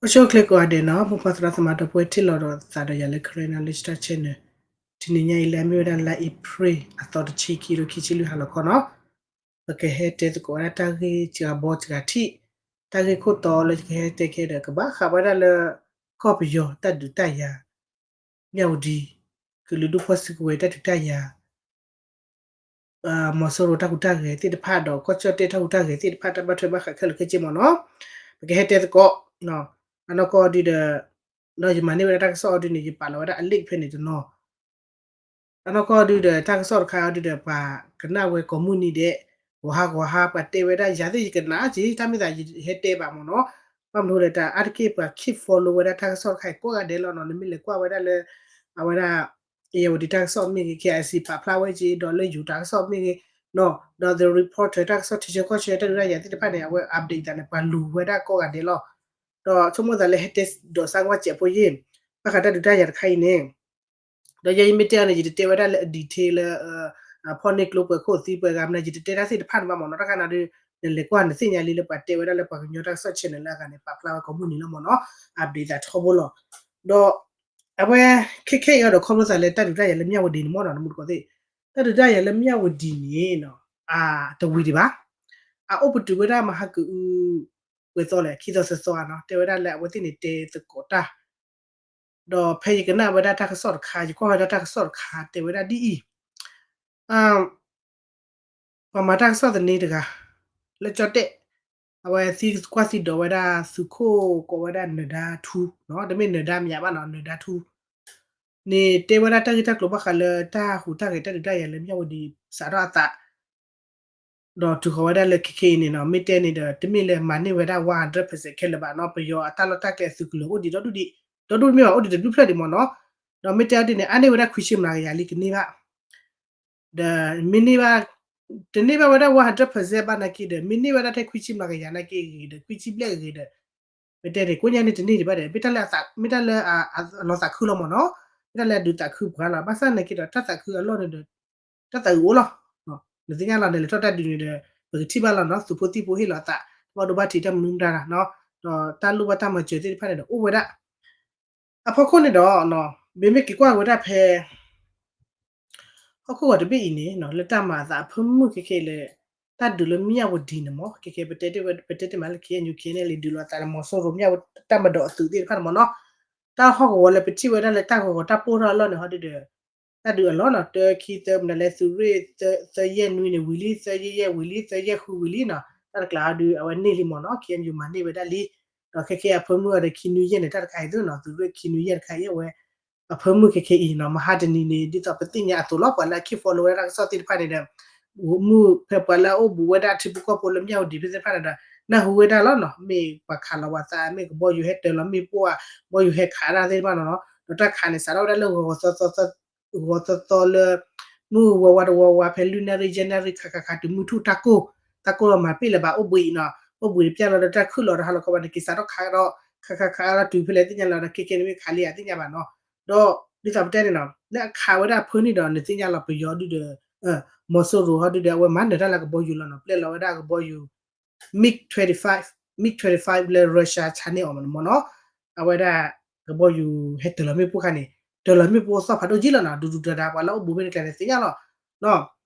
အိၣ်ဆူၣ်အိၣ်ချ့ကိးဂၤဒဲးနီၤ, မိၢ်ပၢ်သရၣ်သမါဒီပုၢ်ဝဲၢ် ထံၣ်လိာ်ဒီးသးဒီးယၤလၢ Karen Knowledge Channel. တနံၤညါအံၤလၢအမ့ၢ်ဝဲဒၣ်လါအ့ဖြ့ၣ်အသီတဆံခံ လီၢ်ခံဆံလွံၢ်ဟါလီၤခီနီၤ, ပကဟဲတဲသကိးဝဲဒၣ်တၢ်ဂ့ၢ်စှၤဘီစှၤထံး, တၢ်ဂ့ၢ်ခိၣ်တီလၢယကဟဲတဲခဲဒီး ကဘၣ်ဃးဝဲဒၣ်လၢ ကီၢ်ပယီၤတၢ်ဒုးတၢ်ယၤ မၠၣ်ဝတံၤ, ကလုာ်ဒူၣ်ဖီၣ်စုကဝဲၤတၢ်ဒုးတၢ်ယၤ မီၤစိရိၤတၢ်ဟူးတၢ်ဂဲၤသ့ၣ်တဖၣ်ဒီး ကီၢ်ကၠီၣ်တဲၣ်တၢ်ဟူးတၢ်ဂဲၤသ့ၣ်တဖၣ် တၢ်ဘၣ်ထွဲဘၣ်ဃးခဲလၢာ်ခဲဆ့မ့ၢ်နီၤ, ပကဟဲတဲသကိး. အနီၢ်ကီၢ်ဒုဒီး ဒီးယမၤန့ၢ်ဝဲဒၣ်တၢ်ကစီၣ်အီၤဒုန့ၣ် ယပာ်လီၤဝဲဒၣ်အ link ဖဲန့ၣ်တနီၤ အနီၢ်ကီၢ်ဒုဒီး တၢ်ကစီၣ်တခါအီၤဒုဒီး ပှၤကနၣ်ဝဲကိးမုၢ်နံၤဒဲး, ဂီၤဟါဂီၤဟါ ပှၤတဲဝဲဒၣ် ယၤသ့ၣ်ယကနၣ်က့ၤ တၢ်မ့ၢ်သးယဟဲတဲဘၣ်မ့ၢ်နီၤ, ဘၣ်မနုၤလဲၣ် တၢ်အါတက့ၢ်ပှၤ keep follow ဝဲဒၣ်တၢ်ကစီၣ်တခါအံၤကိးဂၤဒဲးလီၤနီၤ, နမ့ၢ်လဲၤကွၢ်ဝဲဒၣ်လၢ အဝဲဒၣ် အ့ၣ်ယၣ်ဝတံၤတၢ်ကစီၣ်မ့ၢ်ဂ့ၤ, KIC ပာ်ဖျါဝဲက့ၤ ဒီးလၢယိၤတၢ်ကစီၣ်မ့ၢ်ဂ့ၤ, ဒီး The Reporter တၢ်ကစီၣ်ထံဆၢကီၢ်ဆၢတၢ်ဒုးတၢ်ယၤသ့ၣ်တဖၣ်န့ၣ် အဝဲ update သးန့ၣ် ပှၤလူၤဝဲဒၣ်ကိးဂၤဒဲးလီၤ, ဒီးဆိကမိၣ်သးလၢဟဲတဲဒီးစါကွၢ်စဲးဖိယ့ၢ်, ဘၣ်ဃးတၢ်ဒုးတၢ်ယၤတခါအံၤန့ၣ် ဒီးယဲယမ့ၢ်တဲအီၤန့ၣ် ယတတဲဝဲဒၣ်လၢအ detail လၢ ဖီၣ်န့ၢ်ကျိပှဲၤခိၣ်သံပှဲၤဂၤမနုၤ ယတတဲတၢ်သ့ၣ်တဖၣ်န့ၣ်ဘၣ်မ့ၢ်နီၤ, တၢ်ခါန့ၣ်ဒီး နလဲၤကွၢ်နသ့ၣ်ညါလံလၢပှၤတဲဝဲဒၣ်လၢပှၤကညီတၢ်ကစီၣ် channel လၢအဂၤန့ၣ် ပာ်ဖျါဝဲကိးမုၢ်နံၤလီၤမ့ၢ်နီၤ, update သးထီဘိလီၤ, ဒီး အဝဲ ခဲခဲအံၤအီၤဒီး ခီဖျိသးလၢတၢ်ဒုးတၢ်ယၤလၢမၠၣ်ဝတံၤန့ၣ်မ့ၢ်နီၤ နမူတကိးသ့ၣ်, တၢ်ဒုးတၢ်ယၤလၢမၠၣ်ဝတံၤန့ၣ် အတဝံၤဒံးဘၣ်, အအိၣ်ပတုာ်ဝဲဒၣ်မဟါကအု ပှဲၤသီလဲၣ် ခံသီသၢသီဧါနီၤ, တဲဝဲဒၣ်လၢအဝဲသ့ၣ်န့ၣ်တဲသကိးတၢ်, ဒီးဖဲယကနၣ်ဝဲဒၣ်တၢ်ကစီၣ်တခါ ယကွၢ်ဝဲဒၣ်တၢ်ကစီၣ်တခါ တဲဝဲဒၣ်ဒ်အံၤ ပှၤမၤတၢ်ကစီၣ်သန့တဂၤ လၢကၠီၣ်တဲၣ်, အဝဲသံကွၢ်သံဒိးဝဲဒၣ်သုးခိၣ်ကိးဝဲဒၣ်နၢၤဒါထူ, တမ့ၢ်နၢၤဒါမၠးဘၣ်နီၤ နၢၤဒါထူ, န့ၣ်တဲဝဲဒၣ်တၢ်ဂ့ၢ်တၢ်ကျိၤဘၣ်ဃးလၢတၢ်ဟူးတၢ်ဂဲၤတၢ်ဒုးတၢ်ယၤလၢမၠၣ်ဝတံၤ စးထီၣ်အသး ဒီးထုးဃီၤဝဲဒၣ်လၢခဲခဲအံၤန့ၣ်နီၤ မ့ၢ်တဲန့ၣ်ဒီး တမ့ၢ်လၢမၤန့ၢ်ဝဲဒၣ် one hundred percent ခဲလၢာ်ဘၣ်နီၤ, ပယီၤအတၢ်လီၢ်တၢ်ကျဲအသုးကလၢၤအိၣ်ဒံးဒီဒူၣ်ဒံး, ဒီဒူၣ်တမ့ၢ်ဘၣ် အိၣ်ဒံးတဘျုးဖျၢၣ်ဒံးမ့ၢ်နီၤ, ဒီးမ့ၢ်တဲအီၤဒ်န့ၣ် အါန့ၢ်ဝဲဒၣ်ခွံဆံမျးကယၤလံကန့ၢ်ဘၣ် ဒီးမ့ၢ်န့ၢ်ဘၣ်, တန့ၢ်ဘၣ်ဝဲဒၣ် one hundred percent ဘၣ်နာ်က့ဒီး မ့ၢ်န့ၢ်ဝဲဒၣ်ထဲခွံဆံမျးကယၤနာ်က့ဂ့ၤဒီး ခွံဆံဘျဲၣ်ဂ့ၤဒီး မ့ၢ်တဲန့ၣ် ကိးညါန့ၣ်တန့ၢ်ဒံးဘၣ်ဒီး မ့ၢ်တၢ်လၢအသး, မ့ၢ်တၢ်လၢအလီၤသးခုလီၤမ့ၢ်နီၤ, မ့ၢ်တၢ်လၢအဒုးသးခုပှၤလီၤ, ဘၣ်ဆၣ်နာ်က့ဒီး တၢ်သးခုအလီၢ်န့ၣ်ဒီး တၢ်သးအုးအိၣ်လီၤ, နသ့ၣ်ညါလီၤ နလဲၤထီၣ်တၢ်ဒုးန့ၣ်ဒီး ပကထံၣ်ဘၣ်လီၤနီၤ, သုးဖိသံၣ်ဖိဟ့ၣ်လီၤအသး, ဘၣ်ဒိဘၣ်ထံးတၢ်မနုၤမတၤနီၤ, ဒီးတၢ်လိၣ်ဘၣ်တၢ်မၤစၢၤသ့ၣ်တဖၣ်န့ၣ်ဒီး အိၣ်ဝဲဒၣ် အဖီခိၣ်န့ၣ်ဒီး မ့မ့ၢ်က့ၤကွၢ်ဝဲဒၣ်ဖဲ ဟီၣ်ခိၣ်ဂီၤတဘ့ၣ်အံၤန့ၣ် လၢတၢ်မၤအသးအဖၢမုၢ်ခဲခဲလၢာ် တၢ်ဒုးလၢမၠၣ်ဝတံၤန့ၣ်မ့ၢ် ခဲခဲ ပတဲတ့ၢ်မးလၢ KNU KNLA ဒုးလီၤအသးလၢမီၤစိရိၤမၠၣ်ဝတံၤ တၢ်မၤဒိးအသုးသ့ၣ်တဖၣ်န့ၣ်မ့ၢ်နီၤ, တၢ်ဟီၣ်ကဝီၤလၢပထံၣ်ဝဲဒၣ်လၢတၢ်ဂီၤဂီၤတၢ်ပိၢ်ထီၣ်အလီၢ်န့ၣ် ဟီဒုဒီး တၢ်ဒုးအလီၢ်နီၤ တၢ ခံ သၢ မနုၤလဲၣ် သုးရ့ၣ် သၢ ယဲၢ်နွံန့ၣ်ဝံၤလံ သၢ ယဲၢ် ယဲၢ် ဝံၤလံ သၢ ယဲၢ် ဃု ဝံၤလံနီၤ တၢ်တကျးဟီဒု အဝဲန့ၢ်လံမ့ၢ်နီၤ KNU မၤန့ၢ်ဝဲဒၣ်လံ, ဒီးခဲခဲအဖၢမုၢ်အီၤဒီး ခံနွံယဲၢ်န့ၣ် တၢ်တခါအံၤသုနီၤ သုးရ့ၣ်ခံနွံယဲၢ်တခါအံၤ အဝဲ အဖၢမုၢ်ခဲခဲအံၤနီၤ မဟါတနံၤန့ၣ် ဒ်သိးပသ့ၣ်ညါအသိးလီၤ ပှၤလၢအ keep follow ဝဲဒၣ်တၢ်ကစီၣ်သ့ၣ်တဖၣ်န့ၣ်ဒီး မုၢ်ဖဲပှၤလၢအအိၣ်ဘူးဝဲဒၣ်ထံဖိကီၢ်ဖိလၢမၠၣ်ဝတံၤဖဲသ့ၣ်တဖၣ်န့ၣ်ဒီး နၢ်ဟူဝဲဒၣ်လီၤနီၤ မ့ၢ်ပှၤခးလီၤပှၤသး မ့ၢ်ကဘီယူၤဟဲတၢၤလီၤမ့ၣ်ပိၢ်ဧါ ကဘီယူၤဟဲခးတၢ်သ့ၣ်တဖၣ်နီၤနီၤ ဒီးတၢ်ခးန့ၣ် စးထီၣ်ဝဲဒၣ်လၢ ဂီၤသီသီလၢ မုၢ်ဝါဝါတဝါဝါ ဖဲလွံၢ်နၣ်ရံၣ်ယဲၢ်နၣ်ရံၣ် ခးခးခးတုၤမုၢ်ထူၣ်တၢ်ကိၢ် တၢ်ကိၢ်လီၤမၤပ့ၢ်လၢၤဘၣ်အိၣ်ဘှံးနီၤ အိၣ်ဘှံးတပျၢ်လီၤဒီးတၢ်ခုၣ်လီၤဒီးဟါလီၤခီဘၣ်န့ၣ် က့ၤစးထီၣ်ခးဒီး ခးခးခးလီၤတုၤဖဲလဲၣ်သ့ၣ်ညါလီၤဒီး ခဲခဲန့ၣ်မ့ၢ်ခးလံဧါသ့ၣ်ညါဘၣ်နီၤ ဒီးဒ်သိးပတဲန့ၣ်နီၤ လၢအခးဝဲဒၣ်အဖၢန့ၣ်ဒီး နသ့ၣ်ညါလီၤပယီၤဒုဒီး မီၤစိရိၤဟီဒုဒီး အဝဲမၤနၢၤတၢ်လၢကဘီယူၤလီၤနီၤ ပျဲလီၤဝဲဒၣ်ကဘီယူၤ MiG twenty-five, MiG twenty-five လၢ Russia ဆါန့ၢ်အီၤမ့ၢ်နီၤ အဝဲဒၣ်ကဘီယူၤဟဲတၢၤလီၤမ့ၣ်ပိၢ်ခါန့ၣ် တၢၤလီၤမ့ၣ်ပိၢ်အသီၣ်ဖးဒိၣ်ကံလီၤနီၤ ဒူဒူတၢ်တၢ် ပှၤလၢအိၣ်ဘူးဖဲန့ၣ်ကျါန့ၣ်သ့ၣ်ညါလီၤ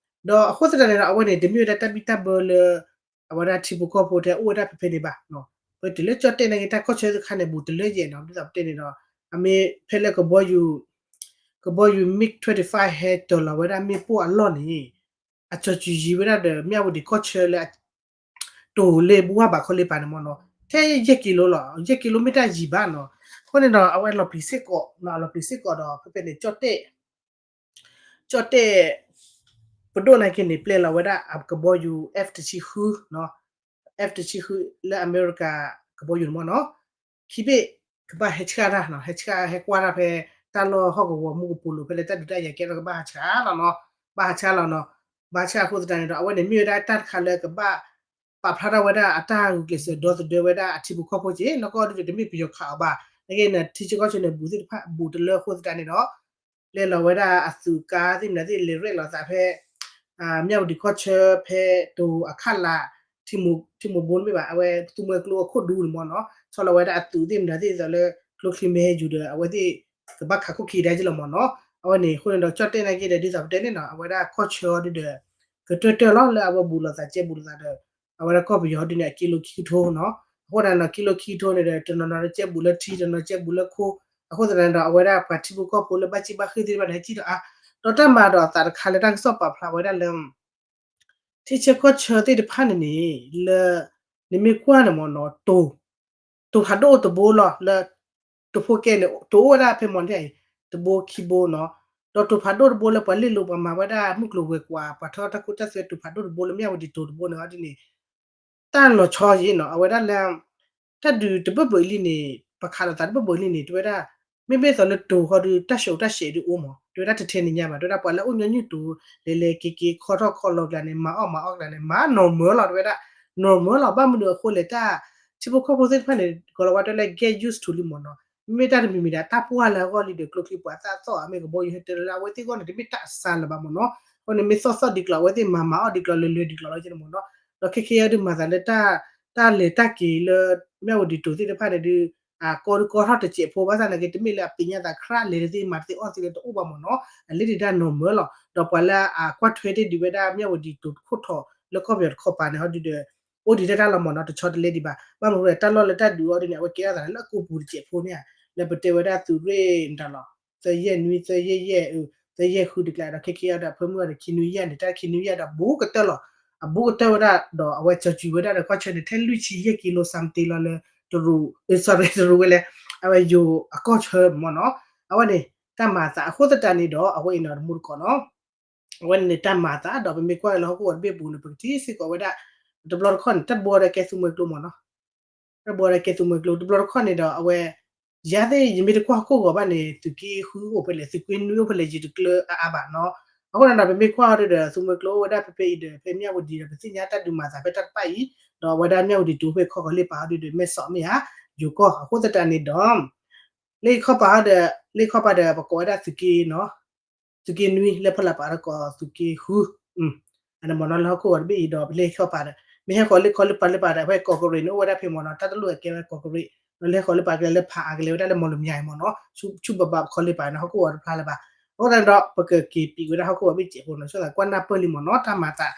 ဒီးအဃိသတးန့ၣ်ဒီး အဝဲန့ၣ် တမ့ၢ်ဝဲဒၣ်တၢ်ဘံၣ်တၢ်ဘၢလၢ အဝဲဒၣ်ထံဖိကီၢ်ဖိထဲအိၣ်ဝဲဒၣ်ဖဲဖဲန့ၣ်ဘၣ် ပတုၤလၢကၠီၣ်တဲၣ်နာ်က့တၢ်ကီၢ်ဆၢတခါန့ၣ် ဘူးတလၢယဲၢ်နီၤ ဒ်သိးပတဲန့ၣ်ဒီး အမ့ၢ်ဖဲလၢကဘီယူၤ ကဘီယူၤ MiG twenty-five ဟဲတၢၤလီၤဝဲဒၣ်မ့ၣ်ပိၢ်အလီၢ်န့ၣ် အကၠီၤစူၤယံၤဝဲဒၣ်ဒီး မၠၣ်ဝတံၤကီၢ်ဆၢလၢ တိၤလ့ဘဝၣ်ဘးခီလ့ပာ်န့ၣ်မ့ၢ်နီၤ ထဲယဲၢ်ကံလိလီၤ ယဲၢ်ကံလိမ့ၢ်တၢ်ယံၤဘၣ်နီၤ အဃိန့ၣ်ဒီး အဝဲလီၤပျံၤစ့ၢ်ကီး အလီၤပျံၤစ့ၢ်ကီးဒီး ဖဲဖဲန့ၣ် ကၠီၣ်တဲၣ် ကၠီၣ်တဲၣ် ပဒိၣ်နာ်က့န့ၣ် ပျဲလီၤဝဲဒၣ်အကဘီယူၤ F တဆံဃု F တဆံဃု လၢအမဲရကၤကဘီယူၤန့ၣ်မ့ၢ်နီၤ ခံဘ့ၣ် ကဘၣ်ဟဲဆှၣ်တၢ်နီၤ ဟဲဆှၣ်ဟဲကွၢ်တၢ်ဖဲ တၢ်လီၢ်ဟီၣ်ကဝီၤမူကပိာ်လိၤဖဲလၢတၢ်ဒုးတၢ်ယၤကဲထီၣ်ကဘၣ်ဟးဆှၣ်လီၤနီၤ ဘၣ်ဟးဆှၣ်လီၤနီၤ ဘၣ်ဆှၣ်အဃိသတးန့ၣ်ဒီး အဝဲန့ၣ်မ့ၢ်ဝဲဒၣ်တၢ်တခါလၢကဘၣ် ပာ်ဖျါထီၣ်ဝဲဒၣ်အတၢ်ဂုာ်ကျဲးစၢးဒီသဒၢဝဲဒၣ်အထံဖိကီၢ်ဖိက့ နီၢ်ကီၢ်ဒုးတမ့ၢ်ပယီၤခးအီၤဘၣ် နက့နထံဆၢကီၢ်ဆၢန့ၣ် ဘူးသ့ၣ်တဖၣ်ဘူးတလၢအဃိသတးန့ၣ်ဒီး ပျဲလီၤဝဲဒၣ်အသုးကါသ့ၣ်မနုၤသ့ၣ်လဲၤရဲၣ်လီၤသးဖဲ မၠၣ်ဝတံၤကီၢ်ဆၢဖဲတိၤအခၣ်လး ထံမိၢ်ဘိန့ၣ်မ့ၢ်ဘၣ် အဝဲသူမွဲကျိအခိၣ်ဒူန့ၣ်မ့ၢ်နီၤ ဆီလီၤဝဲဒၣ်အသုးသ့ၣ်မတၤသ့ၣ်သိးလၢ ကျိချံမ့ၢ်ဟဲယူၤဒီး အဝဲသ့ၣ်ကဘၣ်ခးခိၣ်ခံဒါက့လီၤမ့ၢ်နီၤ အဝဲန့ၣ်အဃိန့ၣ်ဒီး ကၠီၣ်တဲၣ်နာ်က့ဒီး ဒ်သိးပတဲန့ၣ်နီၤ အဝဲဒၣ်ကီၢ်ဆၢအီၤဒုဒီး ကတၢၢ်တၢၢ်လီၤလၢအဝဲဘူးလိာ်သးကဲဘူးလိာ်သးဒီး အဝဲဒၣ်ကီၢ်ပယီၤဒုန့ၣ် အကံလိခံကထိနီၤ အဃိန့ၣ်နီၤ ကံလိခံကထိန့ၣ်ဒီး တနီၤနီၤဒီးကဲဘူးလၢထံ တနီၤနီၤကဲဘူးလၢခိ အဃိသတးန့ၣ်ဒီး အဝဲဒၣ်ပှၤထံဖိကီၢ်ဖိလၢဘၣ်စံၣ်ဘၣ်ဃ့ၢ်သ့ၣ်တဖၣ်န့ၣ် ဟဲစံၣ်ဒီးအါ ဒီးတၢ်မၤဒီးအသးတခါလၢတၢ်ကစီၣ်ပာ်ဖျါဝဲဒၣ်လၢ ထံဆၢကီၢ်ဆၢသ့ၣ်တဖၣ်န့ၣ်န့ၣ် လၢ နမ့ၢ်ကွၢ်န့ၣ်မ့ၢ်နီၤ တိၤဖးဒိၣ်တဘိလီၤ လၢ တိၤဖိကဲန့ၣ် တိၤအိၣ်ဝဲဒၣ်ဖဲမီၤန့ၣ် တဘိခံဘိနီၤ ဒီးတိၤဖးဒိၣ်တဘိလၢပှၤလ့ၣ်လိၤပှၤမၤဝဲဒၣ်မုၢ်ကျိၤဝဲၤကွာ် ပှၤထၢထီၣ်တၢ်ခိတၢ်သွဲတိၤဖးဒိၣ်တဘိလၢမၠၣ်ဝတံၤတိၤတဘိန့ၣ်အီၤဒ်န့ၣ် တၢ်လီၤဆီယံၤနီၤ အဝဲဒၣ်လၢ တၢ်ဒုးတဘၢၣ်ဘၢၣ်အံၤလံန့ၣ် ပခးလိာ်သးတဘၢၣ်ဘၢၣ်လံန့ၣ် တဲဝဲဒၣ် မ့မ့ၢ်သိးလၢတိၤဃီဒီး တၢ်ဆှဲးတၢ်ဆှဲးဒုးအိၣ်မး တဲဝဲဒၣ်တထဲန့ၣ်ညါဘၣ် တဲဝဲဒၣ်ပှၤလၢအအိၣ်ညီနုၢ်တိၤ လဲၤလဲၤက့ၤက့ၤခီထီၣ်ခီလီၤကျါန့ၣ် မၤအီၣ်မၤအီၣ်ကျါန့ၣ် မၤနီၢ်မၢလီၤ တဲဝဲဒၣ် နီၢ်မၢလီၤ ဘၣ်မနုၤအဃိလဲၣ် တၢ် ထံဖိကီၢ်ဖိသ့ၣ်တဖၣ်န့ၣ် ကီၤလၤဝါတဲလၢ get used to လံမ့ၢ်နီၤ မ့မ့ၢ်တၢ်တမံၤမံၤဒၣ် တၢ်ပှၢ်လၢအဂီၢ်လံဒီး ကျိချံပှၤသၣ်သီၣ်အမ့ၢ်ကဘီယူၤဟဲတၢလၢအဝဲသ့ၣ်အဂီၢ်န့ၣ် တမ့ၢ်တၢ်အစှၤလၢၤဘၣ်မ့ၢ်နီၤ အဃိန့ၣ်မ့ၢ်သီၣ်သီၣ်ဒ်ကျိၤ အဝဲသ့ၣ်မၤမၤအီၣ်ဒ်ကျိၤလၢလွဲဒ်ကျိၤလီၤက့န့ၣ်မ့ၢ်နီၤ ဒီးခဲခဲအံၤဒုးမၤသးလၢ တၢ်လဲၤတၢ်က့ၤလၢ မၠၣ်ဝတံၤတိၤသ့ၣ်တဖၣ်န့ၣ်ဒုး ကီဒုးကီထီၣ်တစဲးဖိဘၣ်ဆၣ်နာ်က့ တမ့ၢ်လၢအပ့ၤညါသးခရၣ်လဲၤတသ့မၤတသ့အီၣ်သ့လၢတအိၣ်ဘၣ်မ့ၢ်နီၤ အလ့ဒံးတၢ်နီၢ်မၢလီၤ ဒီးပှၤလၢအကွၢ်ထွဲတ့ၢ်ဒံးဝဲဒၣ်မၠၣ်ဝတံၤတိၤတခိၣ်ထီၣ်လၢကီၢ်ပယီၤတခီပၤန့ၣ် ဟီဒုးဒီး အိၣ်ဒံးတၢ်တၢ်လီၤမ့ၢ်နီၤ တဆီတလဲဒံးဘၣ် ဘၣ်မနုၤဃိလဲၣ် တၢ်လီၢ်လၢတၢ်ဒုးအီၤဒ်န့ၣ် အဝဲကဲထီၣ်သးလၢအကိာ်ပူၤတစဲးဖိန့ၣ်ဧါ လၢပတဲဝဲဒၣ်သုးရ့ၣ်နတၢ်လီၤ သၢယဲၢ်နွံ သၢယဲၢ်ယဲၢ် သၢယဲၢ်ဃုတကျါဒီး ခဲခဲအံၤဒီး ဖၢမုၢ်အီၤဒီး ခံနွံယဲၢ်န့ၣ် တၢ်ခံနွံယဲၢ်ဒီး ဘူးကတၢၢ်လီၤ အဘူးကတၢၢ်ဝဲဒၣ်ဒီး အဝဲကၠီၤကွံာ်ဝဲဒၣ်ဒီး ကီၢ်ဆၢန့ၣ် ထဲလွံၢ်ဆံယဲၢ်ကံလိ something လီၤလၢ တရူး sorry တရူးဝဲလဲၣ် အဝဲယိၤအကီၢ်ဆၢမ့ၢ်နီၤ အဝဲန့ၣ် တၢ်မၤအသးအဃိသတးန့ၣ်ဒီး အဝဲအံၤနီၤတမူတကိးနီၤ အဝဲန့ၣ်တၢ်မၤအသး ဒီးပမ့ၢ်ကွၢ်လၢဟီၣ်ခိၣ်ဝီၤတဘ့ၣ်ပူၤန့ၣ် ပကထံၣ်စ့ၢ်ကီးဝဲဒၣ် တဘျီတခီၣ်န့ၣ် တၢ်တဘိဒီးကဲသူမှဲကျိမ့ၢ်နီၤ တၢ်တဘိဒီးကဲသူမှဲကျိ တဘျီတခီၣ်န့ၣ်ဒီး အဝဲ ယၤသ့ၣ် ယမ့ၢ်တကွၢ်ဟီၣ်ခိၣ်ဂီၤဘၣ်န့ၣ် သုးက့ဃုအိၣ်ဖဲလဲၣ် သုးက့နွံအိၣ်ဖဲလဲၣ် ယတကျၢၤအါအါဘၣ်နီၤ အဃိန့ၣ်ဒီး ပမ့ၢ်ကွၢ်ဟီဒုဒီး သူမှဲကျိအိၣ်ဝဲဒၣ်ဖဲဖဲအံၤဒီး ဖဲမၠၣ်ဝတံၤဒီး ပသ့ၣ်ညါတၢ်ဒုးမၤသးဖဲတၢ်တဖၣ်အံၤ ဒီးအဝဲဒၣ်မၠၣ်ဝတံၤတိၤဖဲခီကီၤလ့ၣ်ပာ်ဟီဒုဒီး မဲၢ်ဆီးမ့ၢ်ဧါ ယိၤကီၢ်အဃိသတးန့ၣ်ဒီး လၢခီပၤဒီး လၢခီပၤဒီး ပကိးဝဲဒၣ်သုးက့နီၤ သုးက့နွံ လၢဖီလာ်ပာ်ဒီးကိးသုးက့ဃု အန့ၣ်မ့ၢ်နီၤ လၢဟီၣ်ခိၣ်ဂီၤတဘ့ၣ်အံၤဒီး ပလၢခီပၤဒီး မ့ၢ်ဟဲဃီၤလၢခီလ့ၣ်ပာ်လၢပာ်ဒီး ဖဲကီးကရ့ၣ်န့ၣ် အိၣ်ဝဲဒၣ်ဖဲမ့ၢ်နီၤ တၢ်တလိၣ်အကဲဝဲကီးကရ့ၣ် ဒီးလၢဟဲဃီၤလၢပာ်ကလဲၤလၢဖးအါကလဲၤဝဲဒၣ်လၢမီၢ်လမၠဲအံၤမ့ၢ်နီၤ ဆူၣ်ဘၣ်ဘၣ်ခီလ့ၣ်ပာ်န့ၣ် ဟီၣ်ခိၣ်ဂီၤတဖျါလၢၤဘၣ် အဃိသတးန့ၣ်ဒီး ပကက့ၤပံးဝဲဒၣ်ဟီၣ်ခိၣ်ဂီၤဘ့ၣ်စဲးဖိနီၤ ဆိသးကွၢ်နၢ်ပၢၢ်လံမ့ၢ်နီၤ တၢ်မၤသး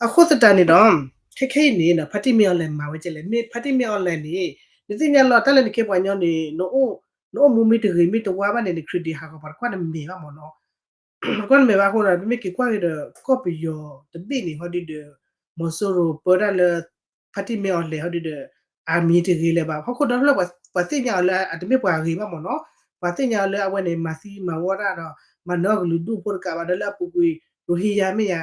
အဃိသတးန့ၣ်ဒီး ခဲခဲအံၤန့ၣ် ဖါတံၢ်မ့ၢ်အီၤလဲၣ်မၤဝဲကဲလဲၣ် မ့ၢ်ဖါတံၢ်မ့ၢ်အီၤလဲၣ်န့ၣ် နသ့ၣ်ညါလီၤတၢ်လၢနကဲပှၤကညီန့ၣ် နအိၣ်မူမ့ၢ်တဂ့ၤမ့ၢ်တဝါဘၣ်န့ၣ် န credit ဟးဂီၤပှၤတကွၢ်နမဲာ်ဘၣ်မ့ၢ်နီၤ တကွၢ်နမဲာ်ဘၣ်အဃိဒီး ပမ့ၢ်က့ၤကွၢ်က့ၤဒီး ကီၢ်ပယီၤတဘ့ၣ်န့ၣ် ဟီဒုဒီး မီၤစိရိၤပၢတၢ်လၢ ဖါတံၢ်မ့ၢ်အီၤလဲၣ် ဟီဒုဒီး အမံၤတဂ့ၤလၢၤဘၣ် ဟီၣ်ခိၣ်ဒီဖျၢၣ်ပှၤသ့ၣ်ညါအီၤလၢအတမ့ၢ်ပှၤဂ့ၤဘၣ်မ့ၢ်နီၤ ပှၤသ့ၣ်ညါအီၤလၢအဝဲန့ၣ် မၤသံမၤဝီတၢ်ဒီး မၤနၢၤကလုာ်ဒူၣ်ဖိတကးဘၣ်ဒီးလၢအပူၤကွံာ် ရိဟံယါမ့ၢ်ယါ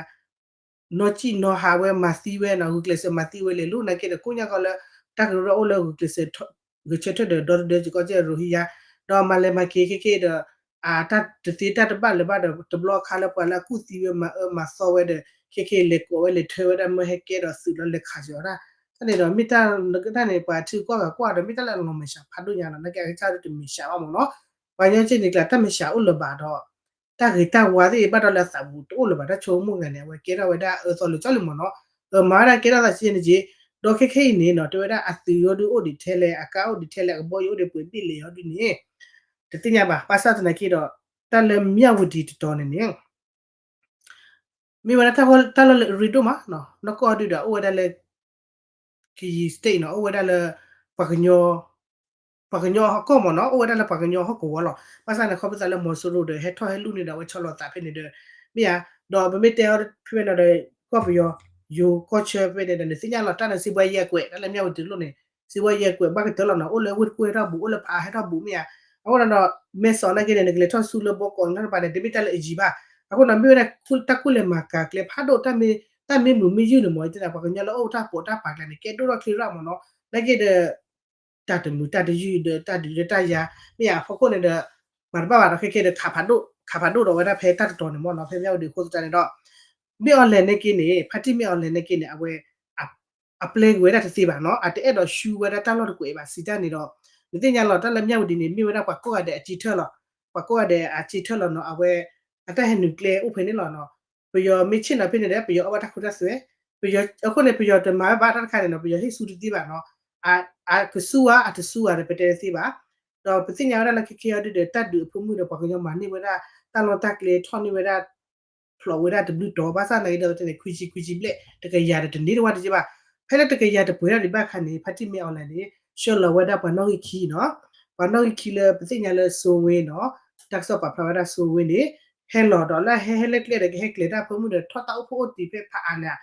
နီၢ်ကံၣ်နီၢ်ဟးဝဲမၤသံဝဲနီၤ ဂုာ်ကျဲးစၢးမၤသံဝဲလဲၤလိၤနာ်က့ဒီး ကိးညါကီးလၢ တၢ်ကရၢကရိအိၣ်လၢဂုာ်ကျဲးစၢး ဂဲၤဆၢထၢၣ်ဒီးဒီသဒၢစ့ၢ်ကီးကဲရိဟံယါ ဒီးမၤလဲၤမၤက့ၤခဲက့ၤဒီး အတၢ်တသ့တၢ်တဘၣ်လၢၤဘၣ်ဒီး တဘျီအခါလၢပှၤလၢအကူၣ်သံဝဲမၤအၢမၤသီဝဲဒီး ခဲက့ၤလဲၤကိးဝဲလဲၤထၢဝဲဒၣ်မၢဟဲကဲဒီးသုးလီၤလဲၤခးစၢၤဝဲဒၣ် တၢ်န့ၣ်ဒီး မ့ၢ်တၢ်န့ၣ် ပှၤထံကီၢ်ဂၤကွၢ်ဒီး မ့ၢ်တၢ်လၢအလီၤမဲာ်ဆှးဖးဒိၣ်ညါလီၤ နာ်က့အကစၢ်ဒုတမဲာ်ဆှးဘၣ်မ့ၢ်နီၤ ပှၤကညီက့န့ၣ်ကျါ တၢ်မဲာ်ဆှးအိၣ်လၢၤဘၣ်ဒီး တၢ်ဂ့ၤတၢ်ဝါသ့ၣ်ဘၣ်ဒီးလၢအသးပူၤတအိၣ်လၢၤဘၣ် တၢ်ဆိကမိၣ်ဂၤန့ၣ် အဝဲကဲထီၣ်ဝဲဒၣ်အၢသီလၢာ်ကၠီလံမ့ၢ်နီၤ အမၤဝဲဒၣ်ကဲထီၣ်သးစ့န့ၣ်က့ ဒီးခဲခဲအံၤန့ၣ်နီၤ တဲဝဲဒၣ်အသုးယီၤဒုးအိၣ်ဒံးထဲလဲၣ် အကါအိၣ်ဒံးထဲလဲၣ် အကဘီယူၤအိၣ်ဒံးပှဲၤဘ့ၣ်လဲၣ်ဟီဒုန့ၣ် တသ့ၣ်ညါဘၣ် ဘၣ်ဆၣ်သနာ်က့ဒီး တၢ်လၢမၠၣ်ဝတံၤတတီၤန့ၣ်န့ၣ် မ့ၢ်ဝဲဒၣ်တၢ်လီၢ်လၢအရ့ဒိၣ်မး နီၢ်ကီၢ်ဒုဒီးအိၣ်ဝဲဒၣ်လၢ ကယံၤ state နီၤ အိၣ်ဝဲဒၣ်လၢ ပှၤကညီ ပှၤကညီဟီၣ်ကဝီၤမ့ၢ်နီၤ အိၣ်ဝဲဒၣ်လၢပှၤကညီဟီၣ်ကဝီၤလီၤ ဘၣ်ဆၣ်န့ၣ် ခီဖျိလၢမီၤစိရိၤဒီး ဟဲထီၣ်ဟဲလူၤန့ၣ်ဒီး အဝဲဆီလီၤသးဖဲန့ၣ်ဒီး မ့ၢ်ဧါ ဒီးပမ့ၢ်တဲအီၤဖဲဖဲန့ၣ်ဒီး ကီၢ်ပယီၤ ယိၤကီၢ်ဆၢဖဲန့ၣ်ဒီး နသ့ၣ်ညါလီၤ တၢ်န့ၣ်စံးဘှါယဲၢ်ကွဲး တၢ်လၢမၠၣ်ဝတံၤလိၣ်န့ၣ် စံးဘှါယဲၢ်ကွဲး ဘၣ်ကတၢၢ်လီၤနီၤ အိၣ်လၢဝ့ၢ်တကူၣ်ဟဲထီၣ်ဘူး အိၣ်လၢဖးဟဲထီၣ်ဘူးမ့ၢ်ဧါ အဃိဒီး မဲၢ်ဆီးနာ်က့န့ၣ် နကလဲၤထီၣ်ဆူလၢဘီကီးန့ၣ်တဖၣ်န့ၣ် တမ့ၢ်တၢ်လၢအယံၤဘၣ် အဃိဒီးမ့ၢ်ဝဲဒၣ်တၢ်ကူၣ်လဲၤမၤကၤကျဲဖးဒိၣ် တၢ်မ့ၢ်မုာ်မ့ၢ်ယုၢ်န့ၣ်မ့ၢ် ယတဲဒၣ် ပှၤကညီလၢအိၣ်တၢ်ပိာ်တၢ်ပာ်ကျဲန့ၣ် ကဲဒိၣ်ထီၣ်ချ့ရၣ်မ့ၢ်နီၤ နာ်က့ဒီး တၢ်တမုာ်တၢ်တယုၢ်ဒီးတၢ်ဒုးဒီးတၢ်ယၤ မ့ၢ်ဧါ အဖီခိၣ်န့ၣ်ဒီး မၤတဘၣ်ဘၣ်ဒီးခဲခဲဒီး ခးဖးဒိၣ်ဒီးဝဲဒၣ်ဖဲတၢ်တတီၤန့ၣ်မ့ၢ်နီၤ ဖဲမၠၣ်ဝတံၤအဃိသတးန့ၣ်ဒီး မ့ၢ်အီၤလဲၣ်နာ်က့န့ၣ် ဖါတံၢ်မ့ၢ်အီၤလဲၣ်နာ်က့န့ၣ် အဝဲ အပျဲက့ၤဝဲဒၣ်တသ့ဘၣ်နီၤ အတအဲၣ်ဒိးဆူဝဲဒၣ်တၢ်လီၢ်တကွဲးဘၣ် စံးတၢ်န့ၣ်ဒီး နသ့ၣ်ညါလီၤ တၢ်လၢမၠၣ်ဝတံၤန့ၣ် မ့ၢ်ဝဲဒၣ်ပှၤကိးဂၤဒဲးအစ့ထၢၣ်လီၤ ပှၤကိးဂၤဒဲးအစ့ထၢၣ်လီၤနီၤ အဝဲ အတၢ်ဟဲနုာ်ကျဲအိၣ်ဖဲန့ၣ်လီၤနီၤ ပယီၤမ့ၢ်ဆ့ၣ်နီၤဖဲန့ၣ်ဒီး ပယီၤအီၣ်ဘၣ်တၢ်ခိတၢ်သွဲ အဃိန့ၣ် ပယီၤတမၤဝဲဘၣ်တၢ်တခါန့ၣ်နီၤ ပယီၤဟ့ၣ်ဆူတသ့ဘၣ်နီၤ, အကဆူဧါ အတဆူဧါန့ၣ် ပတဲတသ့ဘၣ်. ဒီးပသ့ၣ်ညါဝဲဒၣ်လၢခဲခဲအံၤဒုဒီး တၢ်ဒုးအဖိမုၣ်ဒီးပှၤကညီမၤန့ၢ်ဝဲဒၣ် တၢ်လီၢ်တၢ်ကျဲထီၣ်န့ၢ်ဝဲဒၣ် ဖျိးဝဲဒၣ်တဘျုးတီၤ ဘၣ်ဆၣ်သနာ်က့ဒီးန့ၣ် ခွံဆံခွံဆံဘျဲၣ် တကယၤဒီးတန့ၢ်တဝၢ်တက့ၢ်ဘၣ်. ဖဲလၢတကယၤတပှဲၤဒၣ်ဒံးဘၣ်ခါန့ၣ် ဖါတံၢ်မ့ၢ်အီၤလဲၣ်န့ၣ် ဆှၢလီၤဝဲဒၣ်ပှၤနီၣ်ဂံၢ်ခံနီၤ, ပှၤနီၣ်ဂံၢ်ခံလၢပသ့ၣ်ညါလၢစိဝ့နီၤ, တၢ်ကစီၣ်ပာ်ဖျါဝဲဒၣ်စိဝ့န့ၣ် ဟဲလီၤဒီးလၢဟဲဟဲလၢကျဲဒီးကဟဲကျဲၤတၢ်ဖိမုၣ်ဒီး ထီၣ်တၢ်အိၣ်ဖှိၣ်အိၣ်တံၤဖဲဖးအါန့ၣ်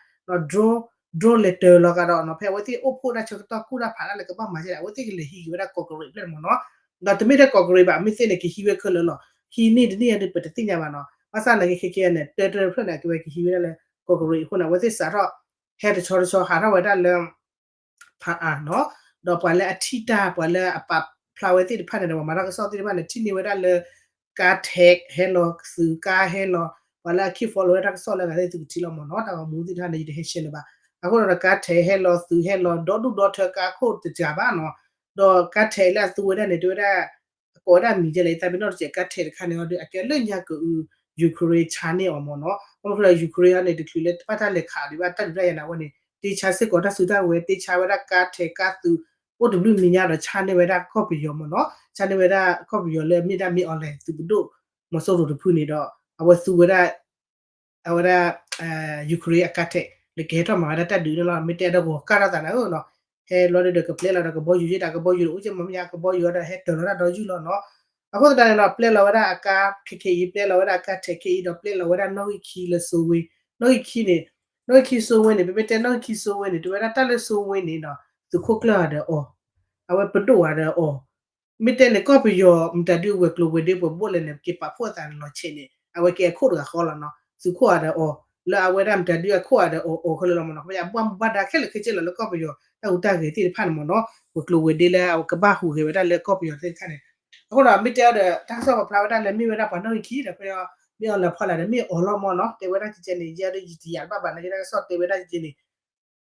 drone drone လဲၤတၢၤလီၤကဒီးနီၤ ဖဲအဝဲသ့ၣ်အိၣ်ဖှိၣ်တၢ်ဆၢကတီၢ်ကူၣ်တၢ်ဖးတၢ်လၢကဘၣ်မၤကဲဒီး အဝဲသ့ၣ်ကလဲၤဟံးက့ၤဝဲဒၣ်ကီးကရံးဖျၢၣ်န့ၣ်မ့ၢ်နီၤ, ဒီးတမ့ၢ်ထဲကီးကရံးဘၣ် မ့ၢ်သ့ၣ်န့ၣ် ကဟံးဝဲခဲလၢာ်လီၤ. ဟံးန့ၢ်တန့ၢ်အံၤဒီး ပတသ့ၣ်ညါဘၣ်နီၤ, ဘၣ်ဆၣ်သနာ်က့ခဲခဲအံၤန့ၣ် တၢတဖျၢၣ်န့ၣ် အကဝဲကဟံးဝဲဒၣ်လၢကီးကရံးအဃိန့ၣ် အဝဲသ့ၣ်စးထီၣ် ဟဲတဆီတဆီဟးထီၣ်ဝဲဒၣ်လၢ ဖးအါနီၤ, ဒီးပှၤလၢအထံၣ်တၢ် ပှၤလၢအပာ်ဖျါဝဲသ့ၣ်တဖၣ်န့ၣ်ဒီး ပှၤမၤတၢ်ကစီၣ်သ့ၣ်တဖၣ်န့ၣ် ထံၣ်န့ၢ်ဝဲဒၣ်လၢ ကါထဲးဟဲလီၤ သုးကါဟဲလီၤ, ပှၤလၢအ keep follow ဝဲတၢ်ကစီၣ်လၢအဂၤသ့ၣ် သုကထံၣ်လီၤမ့ၢ်နီၤ, တၢ်ဂီၤမူသ့ၣ်တဖၣ်န့ၣ် ယတဟဲ share လၢၤဘၣ်. အဃိဒီးကါထဲးဟဲလီၤ သုးဟဲလီၤ ဒီဒူၣ်ဒီထၢကါခိၣ်တစှၤဘၣ်နီၤ, ဒီးကါထဲးလၢအသူဝဲဒၣ်န့ၣ် တဲဝဲဒၣ် အကိးဝဲဒၣ်မံၤဒ်လဲၣ် ယသးပ့ၤနီၣ်တစဲး ကါထဲးတခါန့ၣ်အီၤဒီး အကဲလၢညါကအု Ukraine ဆါန့ၢ်အီၤမ့ၢ်နီၤ, ဘၣ်မနုၤဃိဒီး Ukraine အံၤန့ၣ် တချုးလၢတဘၣ်တၢ်လဲၤခးဒံးဘၣ်တၢ်ဒုးတၢ်ယၤန့ၣ် အဝဲန့ၣ် တ့ဆါစ့ၢ်ကီးတၢ်စုတၢ်ဝဲၤ တ့ဆါဝဲဒၣ်ကါထဲးကါသုး အိၣ်တဘျုးမံၤညါဒီး ဆါန့ၢ်ဝဲဒၣ်ကီၢ်ပယီၤမ့ၢ်နီၤ, ဆါန့ၢ်ဝဲဒၣ်ကီၢ်ပယီၤလၢအမ့ၢ်ဒၣ်မ့ၢ်အီၤလဲၣ် သုးပဒိၣ် မီၤစိရိၤတဖုန့ၣ်ဒီး အဝဲသူဝဲဒၣ် အဝဲဒၣ် Ukraine အကါထဲး လၢကဟဲထီၣ်မၤဝဲဒၣ်တၢ်ဒုးန့ၣ်လီၤ. မ့ၢ်တဲဒီးဂီၤကၢ်ထီၣ်သးန့ၣ်နီၤ, ဟဲလီၤဒီးကပျဲလီၤဒီးကဘီယူၤယ့ၣ်ဒီး ကဘီယူၤဒီးအိၣ်က့မ့ၢ်မ့ၢ်ညါ ကဘီယူၤအီၤဒီးဟဲတၢၤလီၤတၢ်ဒီယုၢ်လီၤနီၤ. အဃိသတးန့ၣ်နီၤ ပျဲလီၤဝဲဒၣ်အကါ ခဲခဲအံၤ ပျဲလီၤဝဲဒၣ်အကါထဲးခဲအံၤဒီး ပျဲလီၤဝဲဒၣ်နီၣ်ဂံၢ်ခံလၢစိဝ့, နီၣ်ဂံၢ်ခံန့ၣ် နီၣ်ဂံၢ်ခံစိဝ့န့ၣ် ပမ့ၢ်တဲနီၣ်ဂံၢ်ခံစိဝ့န့ၣ် တဲဝဲဒၣ်တၢ်လၢစိဝ့န့ၣ်နီၤ သုးခိၣ်ကျၢၢ်ဂၤဒီးအီၤ အဝဲပဒိၣ်ဂၤဒီးအီၤ မ့ၢ်တဲန့ၣ် ကီၢ်ပယီၤမတၤဒုဝဲၤကျိၤဝဲၤဒ့ပှဲၤဘိၣ်လဲၣ်န့ၣ် က့ၤပာ်ဖှိၣ်အသးန့ၣ်လီၤဆဲးန့ၣ် အဝဲကဲအခိၣ်တဂၤဃီလီၤနီၤ, သုးခိၣ်ဂၤဒီးအီၤ လၢအဝဲဒၣ်မတၤဒုအခိၣ်ဂၤဒီးအီၤအီၤခဲလၢာ်လီၤမ့ၢ်နီၤ, ဘၣ်ယဘၣ်မူဘၣ်ဒါခဲလၢာ်ခဲဆ့လီၤလၢကီၢ်ပယီၤ တၢ်ဟူးတၢ်ဂဲၤသ့ၣ်တဖၣ်န့ၣ်မ့ၢ်နီၤ, ဝဲၤကျိၤဝဲၤဒ့လၢအကဘၣ်ဟူးဂဲၤဝဲဒၣ်လၢကီၢ်ပယီၤသ့ၣ်တဖၣ်န့ၣ်, အဃိဒီးမ့ၢ်တဲအီၤဒီး တၢ်ကစီၣ်ပာ်ဖျါဝဲဒၣ်လၢမ့ၢ်ဝဲဒၣ်ပှၤနီၣ်ဂံၢ်ခံဒီး မ့ၢ်အီၤလဲၤဖီလာ်ဒီး မ့ၢ်အီၤလီၤမ့ၢ်နီၤ, တဲဝဲဒၣ်ကကဲန့ၣ် ယဲဒီးယတယာ်တဘၣ်ဘၣ်န့ၣ် ယတၢ်ကစီၣ်တဲဝဲဒၣ်ကကဲန့ၣ်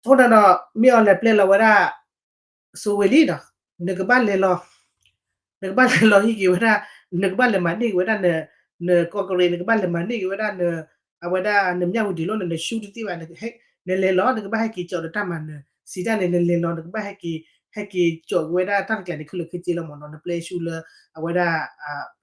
အဃိဒီး မ့ၢ်အီၤလဲၤပျဲလီၤဝဲဒၣ် စိဝ့လံဒီး နကဘၣ်လဲၤလီၤ နကဘၣ်လဲၤလီၤဟံးက့ၤဝဲဒၣ် နကဘၣ်လဲၤမၤန့ၢ်က့ၤဝဲဒၣ် နကီၢ်ကရ့ၣ် နကဘၣ်လဲၤမၤန့ၢ်က့ၤဝဲဒၣ် အဝဲဒၣ်နမၠၣ်ဝတံၤလီၤန့ၣ် နဆူတသ့ဘၣ် နလဲၤလီၤ နကဘၣ်ဟဲက့ၤကၠီးဒီးတၢ်မၤနၢၤ စံးတၢ်န့ၣ် နလဲၤလီၤ နကဘၣ်ဟဲက့ၤ ဟဲက့ၤကၠီးက့ၤဝဲဒၣ်တၢ်တကျးန့ၣ် ခဲလၢာ်ခဲဆ့လီၤမ့ၢ်နီၤ နပျဲဆူလၢ အဝဲဒၣ်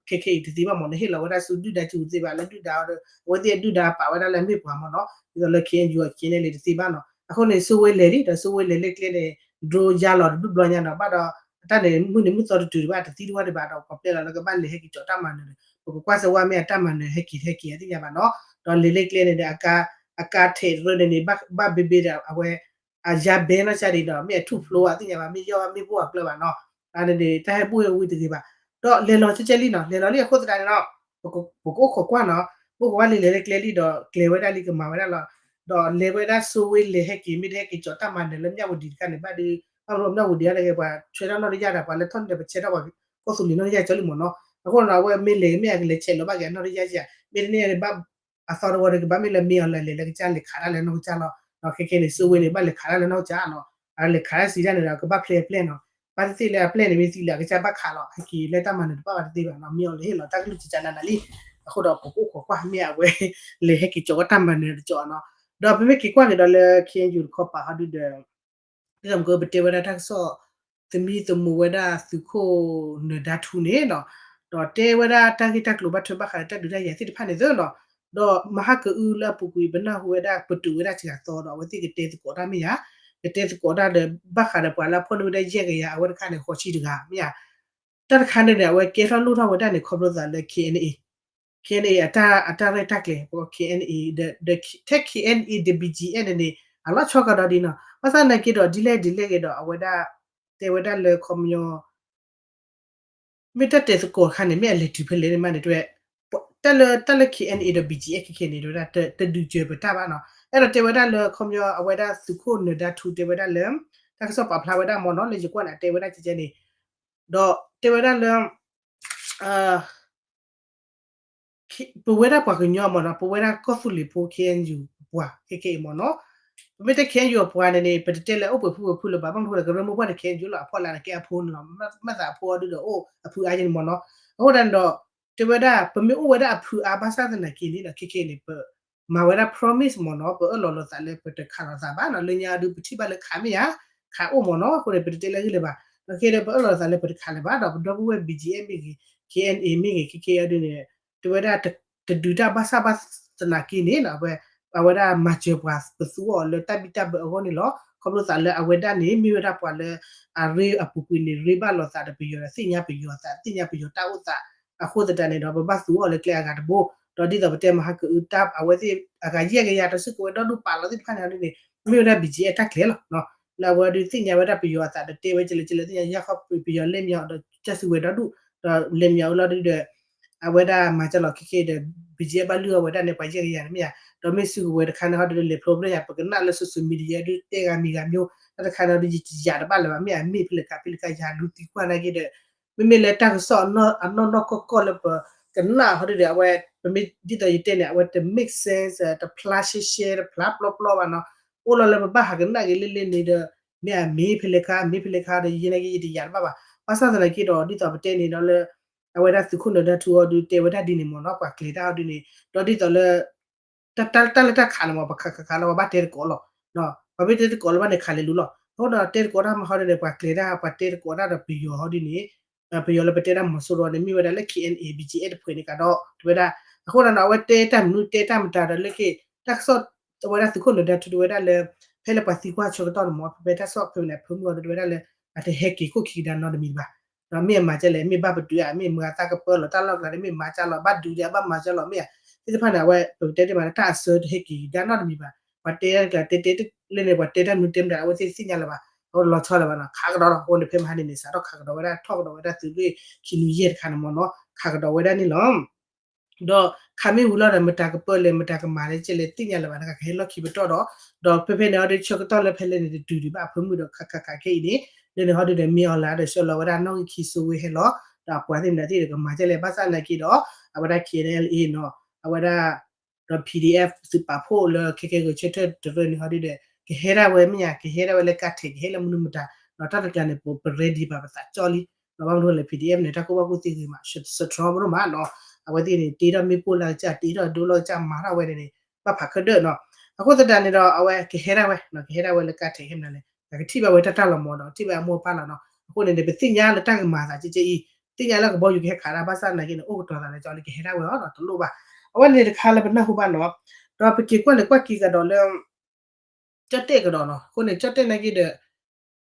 ခဲခဲအံၤတသ့ဘၣ်မ့ၢ် နဟ့ၣ်လီၤဝဲဒၣ်ဆူဒုၣ်ဒါဆူတသ့ဘၣ် လၢဒုၣ်ဒါဒီး အဝဲသ့ၣ်ဒုၣ်ဒါပာ်ဝဲဒၣ်လၢအမ့ၢ်ပှၤမ့ၢ်နီၤ ဒ်သိးလၢ ခ့ၣ်အဲၣ်ယူၣ် ခ့ၣ်အဲၣ်ယူၣ် တသ့ဘၣ်နီၤ အဃိန့ၣ် စိဝ့လဲၤလံဒီး စိဝ့လဲၤလၢကျဲန့ၣ် drone ယါလီၤတဘျုးဘျီညါနီၤ ဘၣ်ဒီး အတၢ်န့ၣ် မုၢ်နံၤမုၢ်သီတတုၤဒံးဘၣ် တသံတဝၢ်ဒံးဘၣ်ဒီး ပှၤပျဲလီၤလၢကဘၣ်လဲၤဟဲက့ၤကၠီးတၢ်မၤနၢၤန့ၣ် ပကကွၢ်စၢၤဝဲမ့ၢ်အတၢ်မၤနၢၤဟဲက့ၤဟဲက့ၤအသ့ၣ်ညါဘၣ်နီၤ ဒီးလဲၤလၢကျဲန့ၣ်ဒီး အကါ အကါထဲးတရၢန့ၣ်န့ၣ် ဘၣ်ဘ့ဘ့ဒီး အဝဲ အယါဘဲနီၢ်ကၠၢ်ဒံးဒီး မ့ၢ်အထူၣ်ဖျိအသ့ၣ်ညါဘၣ် မ့ၢ်ယီၢ်ဘၣ်မ့ၢ်ဘိၣ်အကျၢၢ်ဘၣ်နီၤ အန့ၣ်န့ၣ် တၢ်ဟဲဘူၣ်ဟဲဝံတဂ့ၤဘၣ် ဒီးလဲၤလီၤကဲကဲလံနီၤ လဲၤလီၤလံအဃိသတးန့ၣ်နီၤ ပကအိၣ်ခိးကွၢ်နီၤ ပအိၣ်ခိးကွၢ်လံ လဲၤလၢကျဲလံဒီး ကျဲၤဝဲဒၣ်လံကမၤဝဲဒၣ်လီၤ ဒီးလဲၤဝဲဒၣ်စိဝ့လဲၤဟဲက့ၤ မ့ၢ်တဟဲက့ၤကၠီးတၢ်မၤနၢၤလၢမၠၣ်ဝတံၤတခါန့ၣ် ဘၣ်ဒီး ဘၣ်မနုၤမၠၣ်ဝတံၤအါတဂ့ၤ ပှၤဆွဲထီၣ်နီၣ်တယၢ်ဒီး ပှၤလၢထီၣ်န့ၣ်ဒီး ပဆဲးထီၣ်ပှၤကီၢ်သူလ့ၤနီၣ်တယၢ်ကၠီလံမ့ၢ်နီၤ အဃိနီၤ အဝဲမ့ၢ်လဲၤမ့ၢ်အကလဲၤဆဲးလီၤဘၣ်က့ၤအနီၣ်တယၢ်က့ၤ မ့ၢ်တန့ၢ်ဘၣ် အသီတဝီဒီးကဘၣ်မ့ၢ်လၢမ့ၢ်အီၤလဲၤလဲၤလၢကစၢ်လဲၤခးတၢ်လၢနီၢ်ကစၢ်လီၤ ခဲခဲန့ၣ် စိဝ့န့ၣ် ဘၣ်လဲၤခးတၢ်လၢနီၢ်ကစၢ်နီၤ အလဲၤခးတၢ်စံးတၢ်န့ၣ်ဒီး ကဘၣ်ဖျဲးအပျဲၢ်နီၤ ဘၣ်သ့ၣ်သ့ၣ်လၢအပျဲၢ်န့ၣ် မ့ၢ်သံလၢအကစၢ်ဘၣ်ခးလီၤ ဟဲက့ၤလၢတၢ်မၤနၢၤတဘၣ်ဘၣ်တသ့ဘၣ်နီၤ မ့ၢ်အီၤလဲၤဟ့ၣ်လီၤတၢ်ကလုၢ်ကကနၤနၤလံ အဃိဒီးပကအိၣ်ခိးကွၢ်မ့ၢ်အဝဲ လဲၤဟဲက့ၤကၠီးဝဲတၢ်မၤနၢၤတကၠီးနီၤ ဒီးပမ့ၢ်က့ၤကွၢ်က့ၤဒီးလၢ ခ့ၣ်အဲၣ်ယူၣ် တခီပာ်ဟီဒုဒီး ဒ်သိးမ့ၢ်ကပတဲဝဲဒၣ်တၢ်ကစီၣ် သမံသမိးဝဲဒၣ်သုးခိၣ်နၢၤဒါထူန့ၣ်နီၤ ဒီးတဲဝဲဒၣ်တၢ်ဂ့ၢ်တၢ်ကျိၤဘၣ်ထွဲဘၣ်ဃးဒီးတၢ်ဒုးတၢ်ယၤသ့ၣ်တဖၣ်န့ၣ်သ့နီၤ ဒီးမဟါကအုလၢအပူၤကွံာ် ပနၢ်ဟူဝဲဒၣ်ပတုာ်ဝဲဒၣ်စှၤသီဒီး အဝဲသ့ၣ်ကတဲသကိးတၢ်မ့ၢ်ယါ ကတဲသကိးတၢ်ဒီး ဘၣ်ဃးဒီးပှၤလၢအဖီၣ်န့ၢ်ဝဲဒၣ်ယဲၢ်ကယၤ အဝဲတခါန့ၣ် ဃိးဆံတဂၤမ့ၢ်ယါ တၢ်တခါန့ၣ်န့ၣ် အဝဲကဲထီၣ်လိၣ်ထီၣ်ဝဲဒၣ်န့ၣ် ခီဖျိသးလၢ ခ့ၣ်အဲၣ်ယူၣ် ခ့ၣ်အဲၣ်ယူၣ် အတၢ် အတၢ်ရဲၣ်တၢ်ကျဲၤ ပ ခ့ၣ်အဲၣ်ယူၣ် ဒီး ထဲ ခ့ၣ်အဲၣ်ယူၣ် ဒီး ဘီၣ်ကၠံၣ်အဲၣ် န့ၣ်န့ၣ် အလီၤဆီကဒီးဒ်နီၤ ဘၣ်ဆၣ်သနာ်က့ဒီး ဒ်လဲၣ်ဒ်လဲၣ်ဂ့ၤဒီး အဝဲဒၣ် တဲဝဲဒၣ်လၢခီပညီ မ့ၢ်တၢ်တဲသကိးတခါန့ၣ် မ့ၢ်အလဲၤတုၤဖဲလဲၣ်န့ၣ်မးန့ၣ် တဲဝဲ တၢ်လၢ တၢ်လၢ ခ့ၣ်အဲၣ်ယူၣ် ဒီး ဘီၣ်ကၠံၣ်အဲၣ် ခဲခဲန့ၣ် တဲဝဲဒၣ် တဒုးစၢၤပတၢ်ဘၣ်နီၤ အဲၣ်ဒိးတဲဝဲဒၣ်လၢခီပညီ အဝဲဒၣ်သုးခိၣ်နၢၤဒါထူတဲဝဲဒၣ်လၢ တၢ်ကစီၣ်ပာ်ဖျါဝဲဒၣ်မ့ၢ်နီၤ လၢယကွၢ်န့ၣ် အတဲဝဲဒၣ်ကဲကဲန့ၣ် ဒီးတဲဝဲဒၣ်လၢ ပဝဲဒၣ်ပှၤကညီမ့ၢ်နီၤ ပဝဲဒၣ်ကီၢ်သူလ့ၤဖိ ခ့ၣ်အဲၣ်ယူၣ် အပှၤ ခဲခဲအံၤမ့ၢ်နီၤ ပမ့ၢ်တဲ ခ့ၣ်အဲၣ်ယူၣ် အပှၤန့ၣ်န့ၣ် ပတတဲလၢအိၣ်ပှဲၤဖုပှဲၤဖုလၢၤဘၣ် ဘၣ်မနုၤဃိဒီး ကရၢမိၢ်ပှၢ်ဒီး ခ့ၣ်အဲၣ်ယူၣ် လီၤ အဖီလာ်န့ၣ် ကဲအဖိန့ၣ်လီၤ မ့ၢ်သးအဖိအီၤဒုဒီး အိၣ်အဖုအါယဲန့ၣ်မ့ၢ်နီၤ အဃိဒၣ်န့ၣ်ဒီး တဲဝဲဒၣ် ပမ့ၢ်အိၣ်ဝဲဒၣ်အဖုအါဘၣ်ဆၣ်သနာ်က့န့ၣ်ဒီး ခဲခဲအံၤန့ၣ် ပ မၤဝဲဒၣ် promise မ့ၢ်နီၤ, ပအၢၣ်လီၤလိာ်သးလၢပတခးလိာ်သးဘၣ်နီၤ, လၢညါဒုးပထံၣ်ဘၣ်လၢခးမ့ၢ်ဧါ, ခးအိၣ်မ့ၢ်နီၤ, အဃိန့ၣ် ပတတဲလၢဂ့ၢ်လၢၤဘၣ်, ဒီးခဲဒီးပအၢၣ်လီၤသးလၢပတခးလၢၤဘၣ်, ဒီးပဒီပုၢ်ဝဲၢ် B G M မ့ၢ်ဂ့ၤ, K N A မ့ၢ်ဂ့ၤ, K K အဒုန့ၣ် တဲဝဲဒၣ် တဒုးတၢ်ဘၣ်ဆၣ်ဘၣ်သနာ်က့န့ၣ်နီၤ, အဝဲဒၣ်မၤစၢၤပှၤပသူအီၤလၢတၢ်ဘံၣ်တၢ်ဘၢအဂီၢ်န့ၣ်လီၤ. ခီဖျိသးလၢအဝဲဒၣ်န့ၣ် မ့ၢ်ဝဲဒၣ်ပှၤလၢ အရ့အပူၤကွံာ်န့ၣ် ရ့ဘၣ်လိာ်သးဒီးပယီၤဒီးသ့ၣ်ညါပယီၤသး သ့ၣ်ညါပယီၤတၢ်အိၣ်သး, အဃိသတးန့ၣ်ဒီး ပဘၣ်သူအီၤလၢကျဲအဂၤတဘိ, ဒီးဒ်သိးပတဲမဟါကအုတၢ် အဝဲသ့ၣ်အဂၤယဲၢ်ကယၤဒီးစုကဝဲၤဒီဒူၣ်ပာ်လီၤသ့ၣ်တဖၣ်န့ၣ်ဒ်န့ၣ် မ့ၢ်ဝဲဒၣ် B G M တၢ်ကျဲလီၤ. လၢအဝဲဒုးသ့ၣ်ညါဝဲဒၣ်ပယီၤအသးဒီးတဲဝဲကလဲၤကလဲၤသ့ၣ်ညါယၢ်ခီပယီၤလဲၤမၠးအီၤဒီးကစၢ်စုကဝဲၤဒီဒူၣ်, ဒီးလဲၤမၠးအီၤလီၤဒုဒီး အဝဲဒၣ်မၤကလီၤခဲခဲဒီး B G M ဘၣ်လုၢ်အီၤဝဲဒၣ်န့ၣ် ပှၤယဲၢ်ကယၤန့ၣ်မ့ၢ်ဧါ, ဒီးမ့ၢ်စုကဝဲၤတခါန့ၣ်ဟီဒုဒီးလဲၤဖျိဖျိညါ ပကနၣ်လၢ social media ဒုတဲဂၤမံၤဂၤမံၤ, တၢ်တခါန့ၣ်ဟီဒုယတယာ်တဘၣ်လၢၤဘၣ် မ့ၢ်အမ့ၢ်ဖဲလဲၣ်ခါဖဲလဲၣ်ခါယလူၤသံကွၢ်နာ်က့ဒီး မ့မ့ၢ်လၢတၢ်ကစီၣ်အနီၢ်နီၢ်ကီၢ်ကီၢ်လၢပကနၣ်ဟီဒုဒီး အဝဲ ပမ့ၢ်ဒ်သိးယတဲန့ၣ် အဝဲတ make sense တဖျါရှဲရှဲတဖျါပျီပျီဘၣ်နီၤ, အိၣ်လီၤလၢပဘၣ်ဟးကနၣ်က့ၤလၢလၢန့ၣ်ဒီး မ့ၢ်အမ့ၢ်ဖဲလဲၣ်ခါ မ့ၢ်ဖဲလဲၣ်ခါဒီး ယဲနာ်က့ယတယာ်တဘၣ်ဘၣ်, ဘၣ်ဆၣ်သနာ်က့ဒီး ဒ်သိးပတဲန့ၣ်ဒီးလၢ အဝဲဒၣ်သုးခိၣ်နၢၤဒါထူအီၤဒုတဲဝဲဒၣ်ဒ်န့ၣ်မ့ၢ်နီၤ, ပှၤကျဲၤတၢ်အီၤဒုန့ၣ် ဒီးဒ်သိးလၢ တၢ်လၢတၢ်ခးန့ၣ်မ့ၢ် ပှၤခးခးခးလီၤ ပှၤဘၣ်တဲတကိးလီၤ, ပှၤမ့ၢ်တဲတကိးလီၤဘၣ်န့ၣ် ခးလဲၤလူၤလီၤ, အဃိဒီးတဲတကိးတၢ်မဟီဒုန့ၣ် ပှၤကျဲၤတၢ် ပှၤတဲတကိးတၢ်ဒီးပယီၤဟီဒုန့ၣ် ပယီၤလၢပတဲတၢ်မီၤစိရိၤန့ၣ် မ့ၢ်ဝဲဒၣ်လၢ K N A B G F တဖုန့ၣ်ကဒီး တဝဲဒၣ်, အဃိဒီးနီၤ အဝဲတဲတၢ်မနုၤတဲတၢ်မတၤဒီးလၢက့ၤ တၢ်ကစီၣ် တဝဲဒၣ်သုးခိၣ်နၢၤဒါထူတဝဲဒၣ်လၢ ဖဲလၢပှၤသံကွၢ်ဆၢကတီၢ်န့ၣ်မ့ၢ် ဖဲဖဲတၢ်ကစီၣ်ဖဲန့ၣ် အဖၢမုၢ်အီၤဒီးတဝဲဒၣ်လၢ အတဟဲက့ၤခိၣ်ခံကဒါနီတမံၤဘၣ်, ဒီးမ့ၢ်အမၤကလဲၣ် မ့ၢ်ဘၣ်ပတုာ်ဧါ မ့ၢ်မၤသးကပၢလီၤတၢ်လီၢ်ကျါန့ၣ် မ့ၢ်မၤကလီၤ ဘၣ်ဒုးဒီးဘၣ်မၤကလီၤမ့ၢ်ဧါ, သ့ၣ်တဖၣ်န့ၣ် အဝဲပကတဲတ့ၢ်မး တၢ်အစၢတဟဲက့ၤကဒါနီတမံၤဘၣ်, ပှၤတဲတကျါတဲတဲလၢန့ၣ် ပှၤတဲတၢ်မနုၤတဲမတၤ အဝဲသ့ၣ်တသ့ၣ်ညါလၢၤဘၣ်, အဝဲလီၤဆီလၢၤဘၣ်နီၤ ခးကဒီးလီၤ, အဃိန့ၣ် ဖဲမဟါန့ၣ်န့ၣ် စးထီၣ်ခးကဒီးဝဲဒၣ် ထီၣ်ကဒီးဝဲဒၣ်သုးရ့ၣ်ခံနွံယဲၢ်တခါန့ၣ်မ့ၢ်နီၤ ခးကဒီးဝဲဒၣ်န့ၣ်လီၤ. ဒီးခးမ့ၢ်ဝံၤလီၤဒီး မတၤကပၢလဲၣ် မတၤကမၤလဲၣ် ကလဲၤသ့ၣ်ညါလၢၤဘၣ် နကဟဲလီၢ်ခံပတီၢ်ဒီး, ဒီးဖဲဖဲန့ၣ်ဟီဒုး ဆၢကတီၢ်လၢဖဲလဲၣ်န့ၣ် တတုၤဒံးဘၣ်အဖၢမုၢ်ဒီး ခးခးခးခဲအံၤန့ၣ်, လၢန့ၣ်ဟီဒုးဒီး မ့ၢ်အီၤလၢဒီး ဆှၢလီၤဝဲဒၣ်နီၣ်ဂံၢ်ခံစိဝ့ဟဲလီၤ, ဒီးအပှၤသ့ၣ်မတၤသ့ၣ်ဒီး ကမၤကလဲၣ် ဘၣ်ဆၣ်သနာ်က့ဒီး အဝဲဒၣ် K N L A နီၤ, အဝဲဒၣ် ဒီး P D F သုးပာ်ဖှိၣ်လၢခဲကဲဂဲၤဆၢထၢၣ်တရၢန့ၣ်ဟီဒုးဒီး ကဟဲဒၣ်ဝဲမ့ၢ်ဧါ ကဟဲဒၣ်ဝဲလၢကါထဲး ကဟဲလၢမနုၤမတၤ, ဒီးတၢ်တကျါန့ၣ် ပ ပ ready ဘၣ်ပသးကၠီလံ, ဒီးဘၣ်မနုၤလဲၣ် P D F န့ၣ် တၢ်ကူၣ်ဘၣ်ကူၣ်သ့ဂ့ၤမး strong မနုၤမးနီၤ, အဝဲသ့ၣ်န့ၣ် တ့ထီၣ်မ့ၣ်ပိၢ်လၢကစၢ် တ့ထီၣ်ဒိလီၤကစၢ် မၤထီၣ်ဝဲန့ၣ်န့ၣ် ဘၣ်ဖးခဲဒၢၣ်နီၤ, အဃိသတးန့ၣ်ဒီး အဝဲကဟဲဒၣ်ဝဲ ကဟဲဒၣ်ဝဲလၢကါထဲး ဟဲမနုၤလဲၣ် ကထံၣ်ဘၣ်ဝဲတၢ်တၢ်လီၤမးဒီး ထံၣ်ဘၣ်အမိၢ်အပၢ်လီၤနီၤ, အဃိန့ၣ်န့ၣ် ပသ့ၣ်ညါလၢတၢ်ကမၤသးကဲကဲအံၤ, သ့ၣ်ညါလၢကဘီယူၤကဟဲခးတၢ် ဘၣ်ဆၣ်သနာ်က့န့ၣ် အိၣ်ကတီၤသးလၢကၠီလံ ကဟဲဒၣ်ဝဲအီၤဒီး တလိၣ်ဘၣ်, အဝဲန့ၣ်တခါလၢပနၢ်ဟူဘၣ်နီၤ, ဒီးပက့ၤကွၢ်လဲၤကွၢ်က့ၤကဒီးလၢ ကၠီၣ်တဲၣ်ကဒီးနီၤ, အဃိန့ၣ် ကၠီၣ်တဲၣ်နာ်က့ဒီး ဒ်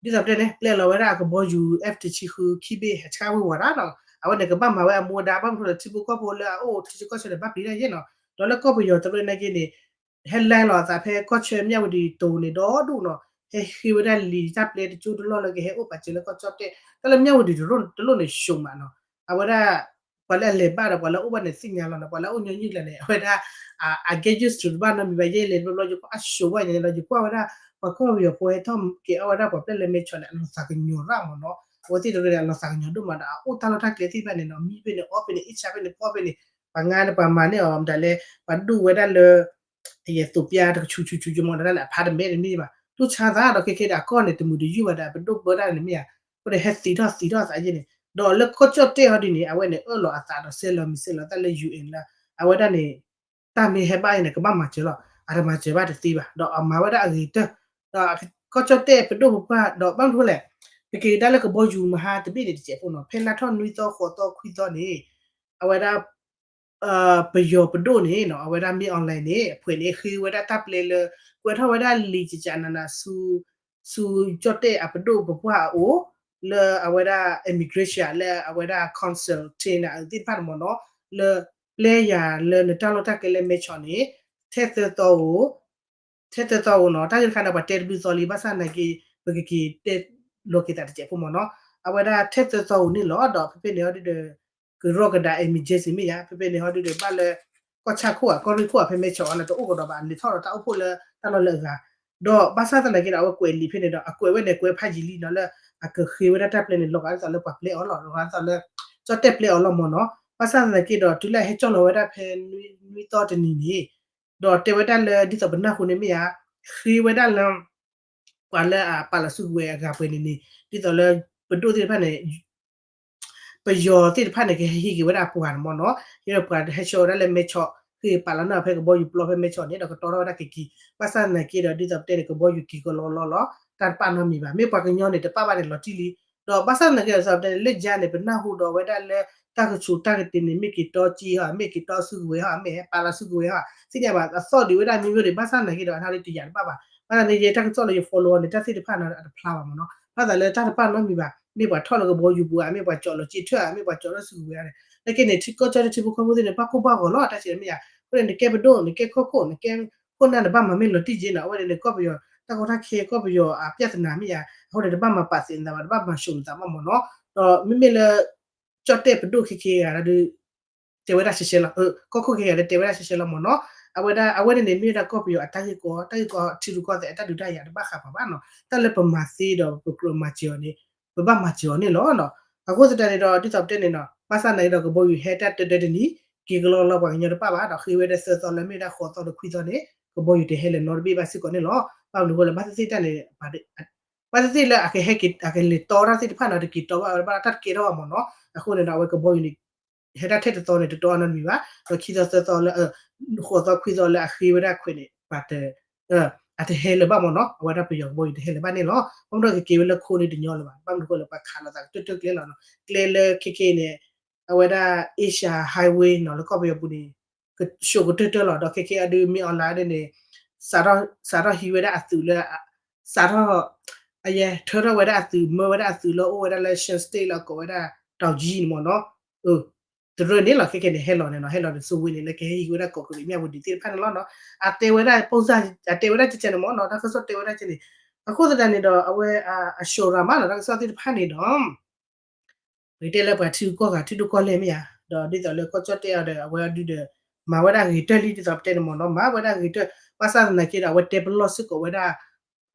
သိးပတဲန့ၣ် ပျဲလီၤဝဲဒၣ်အကဘီယူၤ F တဆံဃု ခံဘ့ၣ်ဟဲဆှၣ်ဝ့ၢ်ဝီၤတၢ်နီၤ, အဝဲန့ၣ် ကဘၣ်မၤဝဲအမူအဒါ ဘၣ်မနုၤလဲၣ် ထံဖိကီၢ်ဖိလၢအအိၣ်ထံဆၢကီၢ်ဆၢန့ၣ် ဘၣ်ပျံၤတၢ်ယဲၢ်နီၤ, ဒီးလၢကီၢ်ပယီၤတရၢနာ်က့န့ၣ် ဟဲလဲၤလီၤအသးဖဲကီၢ်ဆၢမၠၣ်ဝတံၤတိၤန့ၣ် ဒီဒူၣ်နီၤ, ဟဲဃ့ဝဲဒၣ်လံာ်တၢ်ပျဲတကၠိတလီၢ်လၢကဟဲအိၣ်ပာ်စၢၤလၢကီၢ်ကၠီၣ်တဲၣ်, တၢ်လၢမၠၣ်ဝတံၤတရၢန့ၣ် တလိၣ်န့ၣ် ရှုံးမးနီၤ, အဝဲဒၣ် ပှၤလၢအလဲၤဘၣ်ဒီး ပှၤလၢအအိၣ်ဘၣ်န့ၣ်သ့ၣ်ညါလီၤနီၤ, ပှၤလၢအအိၣ်ညီနုၢ်ကျါန့ၣ် အဝဲဒၣ် အ get used to တဘၣ်နီတမံၤဘၣ်, ယဲလဲၤတဘျီဘျီ ယကွၢ်အ show ဘၣ်ညါန့ၣ်လီၤ, ယကွၢ်ဝဲဒၣ်ပှၤကီၢ်ပယီၤဖိဟဲထီၣ်က့ၤအီၣ်ဝဲဒၣ်ပှၤပျဲၢ်လၢမဲဆီးန့ၣ် အလီၤသးကညီၤရၣ်မးနီၤ, အဝဲသ့ၣ်တရၢန့ၣ် အလီၤသးကညီၤဒိၣ်မးဒီး အအိၣ်တၢ်လီၢ်တၢ်ကျဲသ့ၣ်တဖၣ်န့ၣ်နီၤ, မံဖဲန့ၣ်အီၣ်ဖဲန့ၣ် အ့ၣ်ဆါဖဲန့ၣ်ဖီၣ်ဖဲန့ၣ်, ပှၤငါန့ၣ် ပှၤမၤန့ၢ်အီၤမတၤလဲၣ်, ပှၤဒူၣ်ဝဲဒၣ်လၢ အယဲသိးပျါတကဆူးဆူးဆူးကမီၤဒၣ်လဲာ် အဖါတမဲတမ့ၢ်ဘၣ်, တူၢ်ဆါသးဒီးခဲခဲဒီး အကီၢ်န့ၣ် တမုာ်တယုၢ်ဘၣ်ဒီး ပဒိၣ်ပၢတၢ်န့ၣ်မ့ၢ်ဧါ, အဃိန့ၣ် ဟဲသံထီၣ်သံထီၣ်သးယဲၢ်န့ၣ်, ဒီးလၢကီၢ်ကၠီၣ်တဲၣ်ဟီဒုန့ၣ် အဝဲန့ၣ် အၢၣ်လီၤအသးဒီး ဆဲးလီၤမံၤဆဲးလီၤသးလၢ ယူၢ်အ့ၣ် လၢ အဝဲဒၣ်န့ၣ် တၢ်မ့ၢ်ဟဲဘၣ်အံၤန့ၣ် ကဘၣ်မၤစၢၤလီၤ, အတမၤစၢၤဘၣ်တသ့ဘၣ်, ဒီးအမၤဝဲဒၣ်အဂ့ၤကတၢၢ်, ဒီးကီၢ်ကၠီၣ်တဲၣ်ပဒိၣ်ပပှၢ် ဒီးဘၣ်မနုၤလဲၣ်, ပက့ၤကဒါလၢကဘီယူၤမဟါတဘ့ၣ်န့ၣ် တစဲးဖိနီၤ, ဖဲလါထီၣ်နွံသီဃိးသီခွံသီန့ၣ် အဝဲဒၣ် ပယီၤပဒိၣ်န့ၣ်နီၤ အဝဲဒၣ်မ့ၢ် online န့ၣ် အဖှဲးန့ၣ် ဃ့ဝဲဒၣ်တၢ်ပျဲလၢ ကွဲးထီၣ်ဝဲဒၣ်လံာ်ကကနန ဆူ ဆူကၠီၣ်တဲၣ်အပဒိၣ်ပပှၢ်အအိၣ် လၢအဝဲဒၣ် immigration လၢအဝဲဒၣ် consulate န့ၣ် အသ့ၣ်တဖၣ်န့ၣ်မ့ၢ်နီၤ လၢပျဲယၤလၢနတၢ်လီၢ်တၢ်ကျဲလၢမဲဆီးန့ၣ် ထဲသၢသီဧိၤ ထဲသၢသီဧိၤနီၤ တၢ်ဂ့ၢ်တခါန့ၣ် ပှၤတဲတဘျုးသီလံ ဘၣ်ဆၣ်သနာ်က့ ပကက့ၤတဲလီၤက့ၤသးတစဲးဖိမ့ၢ်နီၤ အဝဲဒၣ်ထဲသၢသီဧိၤန့ၣ်လီၤ ဒီးဖဲဖဲန့ၣ်ဟီဒုဒီး ကရီကဒါ emergency မ့ၢ်ယါ ဖဲဖဲန့ၣ်ဟီဒုဒီး ဘၣ်လၢ ကီၢ်ဆၣ်ခိၣ်ဧါ ကီၢ်ရ့ၣ်ခိၣ်ဧါ ဖဲမဲဆီးအီၤန့ၣ် တအိၣ်ကဒီးဘၣ် လဲၤထီၣ်ဒီးတၢ်အိၣ်ဖှိၣ်လၢတၢ်လီၢ်လၢအဂၤ ဒီးဘၣ်ဆၣ်သနာ်က့ဒီး အဝဲကွဲးလံာ်ဖဲန့ၣ်ဒီး အကွဲးဝဲန့ၣ် ကွဲးဖးယံာ်လံနီၤ လၢအကဃ့ဝဲဒၣ်တၢ်ပျဲန့ၣ် လီၤဂာ်ဒ်သိးလၢပှၤပျဲအီၤလီၤ လီၤဂာ်ဒ်သိးလၢ ကၠီၣ်တဲၣ်ပျဲအီၤလီၤမ့ၢ်နီၤ ဘၣ်ဆၣ်သနာ်က့ဒီး တုၤလၢအဟဲကၠီၣ်လီၤဝဲဒၣ်ဖဲနွံသီတနံၤန့ၣ် ဒီးတဲဝဲဒၣ်လၢ ဒ်သိးပနၢ်ဟူန့ၣ်မ့ၢ်ဧါ ဃ့ဝဲဒၣ်လၢ ပှၤလၢအပာ်လီၤစုကဝဲၤအဂၤပှဲၤန့ၣ်န့ၣ် ဒ်သိးလၢ ပဒိၣ်သ့ၣ်တဖၣ်န့ၣ် ပယီၤသ့ၣ်တဖၣ်န့ၣ် ကဟဲဟံးက့ၤဝဲဒၣ်အပှၤန့ၣ်မ့ၢ်နီၤ ဟ့ၣ်ဒီးပှၤဟဲဆှၢဝဲဒၣ်လၢမဲဆီး ဃ့ပာ်လီၤန့ၢ်ဖဲကဘီယူၤပျီဖဲမဲဆီးန့ၣ်ဒီးကတီထီၣ်ဝဲဒၣ်က့ၤက့ၤ, ဘၣ်ဆၣ်သနာ်က့ဒီးဒ်သိးပတဲန့ၣ် ကဘီယူၤက့ၤကလီလီလီၤ, တၢ်တပာ်နီတမံၤဘၣ်, မ့ၢ်ပှၤကညီန့ၣ် တပာ်ဘၣ်န့ၣ်လီၤတံၢ်လံ, ဒီးဘၣ်ဆၣ်သနာ်က့ဒီးဒ်သိးပတဲန့ၣ် လၢယါန့ၣ် ပနၢ်ဟူဒီးဝဲဒၣ်လၢ တၢ်ကဆူးတၢ်ကတ့ၤန့ၣ် မ့ၢ်က့ၤတီစ့ဟီ မ့ၢ်က့ၤတီစုကဝဲၤဟီ မ့ၢ်ဟဲပာ်လီၤစုကဝဲၤဟီ သ့ၣ်ညါဘၣ် အသီၣ်ဒံးဝဲဒၣ်မံၤမံၤဒံး ဘၣ်ဆၣ်သနာ်က့ဒီး အနၣ်ရံၣ်တယာ်တဘၣ်ဘၣ်, ဘၣ်ဆၣ်သနာ်က့ယဲတၢ်ကစီၣ်လၢယ follow အီၤန့ၣ် တၢ်သ့ၣ်တဖၣ်န့ၣ်အတဖျါဘၣ်မ့ၢ်နီၤ, ဘၣ်သးလၢတၢ်တပာ်နီတမံၤဘၣ်, မ့ၢ်ပှၤထီၣ်လၢကဘီယူၤပူၤဧါ, မ့ၢ်ပှၤကၠီးလီၤက့ၤထၢၣ်ဧါ, မ့ၢ်ပှၤကၠီးထီၣ်စုကဝဲၤဧါန့ၣ် လၢက့န့ၣ် ထံကီၢ်ကၠီၣ်တဲၣ်ထံဖိကီၢ်ဖိသ့ၣ်န့ၣ် ဘၣ်ကိၢ်ဘၣ်ဂီၤလီၤ တၢ်စံးမ့ၢ်ယါ, အဃိန့ၣ် နကဲပဒိၣ် နကဲခီခိၣ် နကဲခိၣ်နၢ် နဘၣ်မၤမ့ၢ်လီၤတံၢ်က့နီၤ, အဝဲန့ၣ်န့ၣ် ကီၢ်ပယီၤ တၢ်ကီတၢ်ခဲ ကီၢ်ပယီၤအပြဿနာမ့ၢ်ယါ, အဃိန့ၣ် တဘၣ်မၤပာ်သးနသးဘၣ် တဘၣ်မၤၡိးနသးဘၣ်မ့ၢ်နီၤ, ဒီးမ့မ့ၢ်လၢ ကၠီၣ်တဲၣ်ပဒိၣ်ခဲခဲဂၤဒီး တဲဝဲဒၣ်ရှဲရှဲလီၤ, ကီၢ်ခိၣ်ခဲဂၤဒီးတဲဝဲဒၣ်ရှဲရှဲလီၤမ့ၢ်နီၤ, အဝဲဒၣ် အဝဲန့ၣ်န့ၣ် မ့ၢ်ဝဲဒၣ်ကီၢ်ပယီၤအတၢ်ဂ့ၢ်ကီ တၢ်ဂ့ၢ်ကီထံရူၢ်ကီၢ်သဲး အတၢ်ဒုးတၢ်ယၤတဘၣ်ဃးပှၤဘၣ်နီၤ, တၢ်လၢပမၤသ့ဒီးပကြၢးမၤစၢၤအီၤန့ၣ် ပဘၣ်မၤစၢၤအီၤန့ၣ်လီၤ. အဃိသတးန့ၣ်ဒီး ဒ်သိးပတဲန့ၣ်နီၤ ဘၣ်ဆၣ်သနာ်က့ဒီး ကဘီယူၤဟဲတၢ်တဒၢတနံၤ က့ၤကလီလီၤပှၤကညီတပာ်ဘၣ်ဒီး ဃ့ဝဲဒၣ်သၢသီလၢမ့ၢ်ဝဲဒၣ်ဃိးသီဒီးခွံသီန့ၣ် ကဘီယူၤတဟဲလၢၤနီတဘ့ၣ်ဘၣ်စ့ၢ်ကီးန့ၣ်လီၤ. ဘၣ်မနုၤအဃိလဲၣ် ဘၣ်သ့ၣ်သ့ၣ်တၢ်န့ၣ် ဘၣ်သ့ၣ်သ့ၣ်လၢအကဟဲက့ၤ အကလဲၤတီတၢ်သ့ၣ်တဖၣ်နီၤ တက့ၤတီဘၣ်ဝဲဘၣ် တၢ်တကဲထီၣ်ဘၣ်မ့ၢ်နီၤ, အဃိန့ၣ်ဒီး အဝဲကဘီယူၤန့ၣ် ဟဲတၢ်ထဲတသီန့ၣ် တတီအီၤနီတမံၤဘၣ်, ဒီးခံသီသၢသီလၢ ဃိးသီခွံသီလၢအဃ့ဝဲဒၣ်ခွဲးန့ၣ် ပှၤတ အတဟဲလၢၤဘၣ်မ့ၢ်နီၤ, အဝဲဒၣ်ပယီၤကဘီယူၤတဟဲလၢၤဘၣ်န့ၣ်လီၤ. ဘၣ်မနုၤကက့ၤဝဲလၢခိန့ၣ်တညီလၢၤဘၣ်, ဘၣ်မနုၤဃိလၢပှၤခးလိာ်သးကတၢၢ်တၢၢ်ကျဲလီၤနီၤ, ကျဲလၢခဲခဲအံၤန့ၣ် အဝဲဒၣ် Asia Highway နီၤ လၢကီၢ်ပယီၤပူၤန့ၣ် ကဆှိးကတၢၢ်တၢၢ်လီၤ, ဒီးခဲခဲအံၤဒုး မ့ၢ် online န့ၣ် စးထီၣ်ဟံးဝဲဒၣ်အသုးလၢ စးထီၣ် အယဲ ထၢထီၣ်ဝဲဒၣ်အသုး မၢဝဲဒၣ်အသုးလၢအိၣ်ဝဲဒၣ်လၢ Shan State လၢအကိးဝဲဒၣ် တောင်ကြီး န့ၣ်မ့ၢ်နီၤ, တရၢၢ်န့ၣ်လီၤ ခဲခဲန့ၣ် ဟဲလီၤန့ၣ်နီၤ, ဟဲလီၤဒီး စိဝ့န့ၣ် လၢကဟဲဟံးဝဲဒၣ်ကိးကရံးမၠၣ်ဝတံၤသ့ၣ်တဖၣ်န့ၣ်လီၤနီၤ, အတဲဝဲဒၣ် ပိၢ်စၢ် အတဲဝဲဒၣ်ကဲကဲန့ၣ်မ့ၢ်နီၤ, တၢ်ကစီၣ်တဲဝဲဒၣ်ကဲန့ၣ်, အဃိသတးန့ၣ်ဒီး အဝဲ အ အ ရှော့ရၤမး နီၤ တၢ်ကစီၣ်သ့ၣ်တဖၣ်န့ၣ်ဒီး ပကတဲလၢပှၤထံဂုၤကီၢ်ဂၤ ထံဒိၣ်ကီၢ်လဲၢ်မ့ၢ်ဧါ, ဒီးဒ်သိးလၢကီၢ်ကၠီၣ်တဲၣ်အီၤဒီး အဝဲအီၤဒုဒီး မၤဝဲဒၣ်ဂ့ၤတၢၢ်လံ ဒ်သိးပတဲန့ၣ်မ့ၢ်နီၤ, မၤဝဲဒၣ်ဂ့ၤတၢၢ် ဘၣ်ဆၣ်သနာ်က့ဒီး အဝဲတဲပလီၢ်စ့ၢ်ကီးဝဲဒၣ်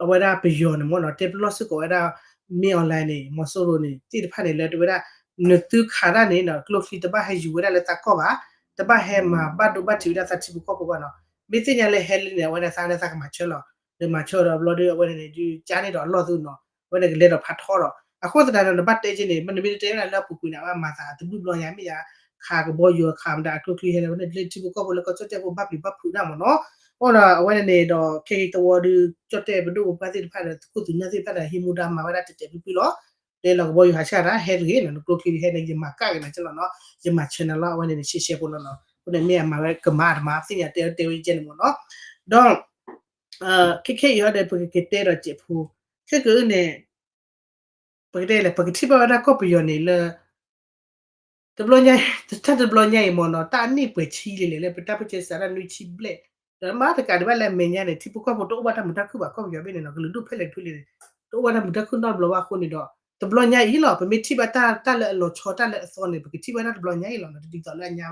အဝဲဒၣ်ပယီၤန့ၣ်မ့ၢ်နီၤ, တဲပလီၢ်စ့ၢ်ကီးဝဲဒၣ် မင်းအောင်လှိုင် န့ၣ် မီၤစိရိၤန့ၣ် သ့ၣ်တဖၣ်န့ၣ် လၢတဝဲဒၣ် နသုခးတၢ်န့ၣ်နီၤ ကျိချံတဘၣ်ဟဲယူၤဝဲဒၣ်လၢသးကီၢ်ဘၣ်, တဘၣ်ဟဲမၤဘၣ်ဒိဘၣ်ထံးဝဲဒၣ်သးထံဖိကီၢ်ဖိဘၣ်နီၤ, မ့ၢ်သ့ၣ်ညါလၢဟဲလံန့ၣ် အဝဲဒၣ်သးလၢသးကမၤဆၢလီၤ, လၢမၤဆၢဒီးဘျီဒီး အဝဲန့ၣ်န့ၣ် ဒုးကါန့ၢ်ဒီးအလီၢ်သုနီၤ, အဝဲန့ၣ်ကလဲၤဒီးဖးထီဒီး အဃိသတးဒီး နဘၣ်တဲက့န့ၣ် မ့နမ့ၢ်တတဲဝဲဒၣ်လၢအပူၤကွံာ်န့ၣ် အဝဲမၤသးတဘျုးဘျီညါမ့ၢ်ယါ, ခးကဘီယူၤခးမတၤအကျိချံဟဲလၢ ဝဲန့ၣ်လၢထံဖိကီၢ်ဖိလၢကီၢ်ကၠီၣ်တဲၣ်ဖိဘၣ်ပျံၤဘၣ်ဖုးဒၣ်မ့ၢ်နီၤ, အဃိဒီးအဝဲန့ၣ်န့ၣ်ဒီး ခဲက့ၤသဝီဒုး ကၠီၣ်တဲၣ်ပဒိၣ်ပပှၢ်သ့ၣ်တဖၣ်ဒီး သုးခိၣ်သုးနၢ်သ့ၣ်တဖၣ်ဒီး ဟံးမူဒါမၤဝဲဒၣ်တဲာ်တဲာ်ဖျုးဖျုးလီၤ, တဲလီၤကဘီယူၤဟးဆၣ်တၢ်ဟဲတဂ့ၤနီၤ နကျိချံဒုးဟဲန့ၣ် ယမၤကၣ်က့ၤနၤကဲလီၤနီၤ, ယမၤဆၢနၤလီၤ အဝဲန့ၣ်န့ၣ် ရှဲရှဲဖိလီၤနီၤ, အဃိန့ၣ်မ့ၢ်အမၤဝဲကမၤတမၤသ့ၣ်ညါတဲတဲဝဲကဲန့ၣ်မ့ၢ်နီၤ, ဒီး ခဲခဲအံၤဟီဒီး ပကကတဲဒီးစဲးဖိ ခဲကနံၣ်အံၤန့ၣ် ပကတဲလဲၣ် ပကထံၣ်ဘၣ်ဝဲဒၣ်ကီၢ်ပယီၤန့ၣ်လၢ တဘျီညါ တၢ်တဘျီညါအံၤမ့ၢ်နီၤ တၢ်အနံၣ်ပှဲၤဆံလံလဲၣ် လၢပတၢ်ပၢၢ်ဆၢစးထီၣ်နွံဆံဘျဲၣ်, ဒီးမ့ၢ်တကးဒံးဘၣ်လၢအမဲာ်ညါန့ၣ် ထံဖိကီၢ်ဖိတအိၣ်ဘၣ်တၢ်မုာ်တၢ်ခုၣ်ဘၣ် ကီၢ်ပယီၤဘ့ၣ်န့ၣ်နီၤ ကလုာ်ဒူၣ်ဖဲလဲၣ်တဖုလဲၣ်န့ၣ် တအိၣ်ဘၣ်တၢ်မုာ်တၢ်ခုၣ်နီတဘျီဘၣ်အဃိန့ၣ်ဒီး တဘျီညါအံၤလီၤ ပမ့ၢ်ထံၣ်ဘၣ်တၢ်လၢအလီၤဆီတၢ်လၢအသီန့ၣ် ပကထံၣ်ဘၣ်တၢ်တဘျီညါအံၤလီၤနီၤ တဒ်သိးလၢညါ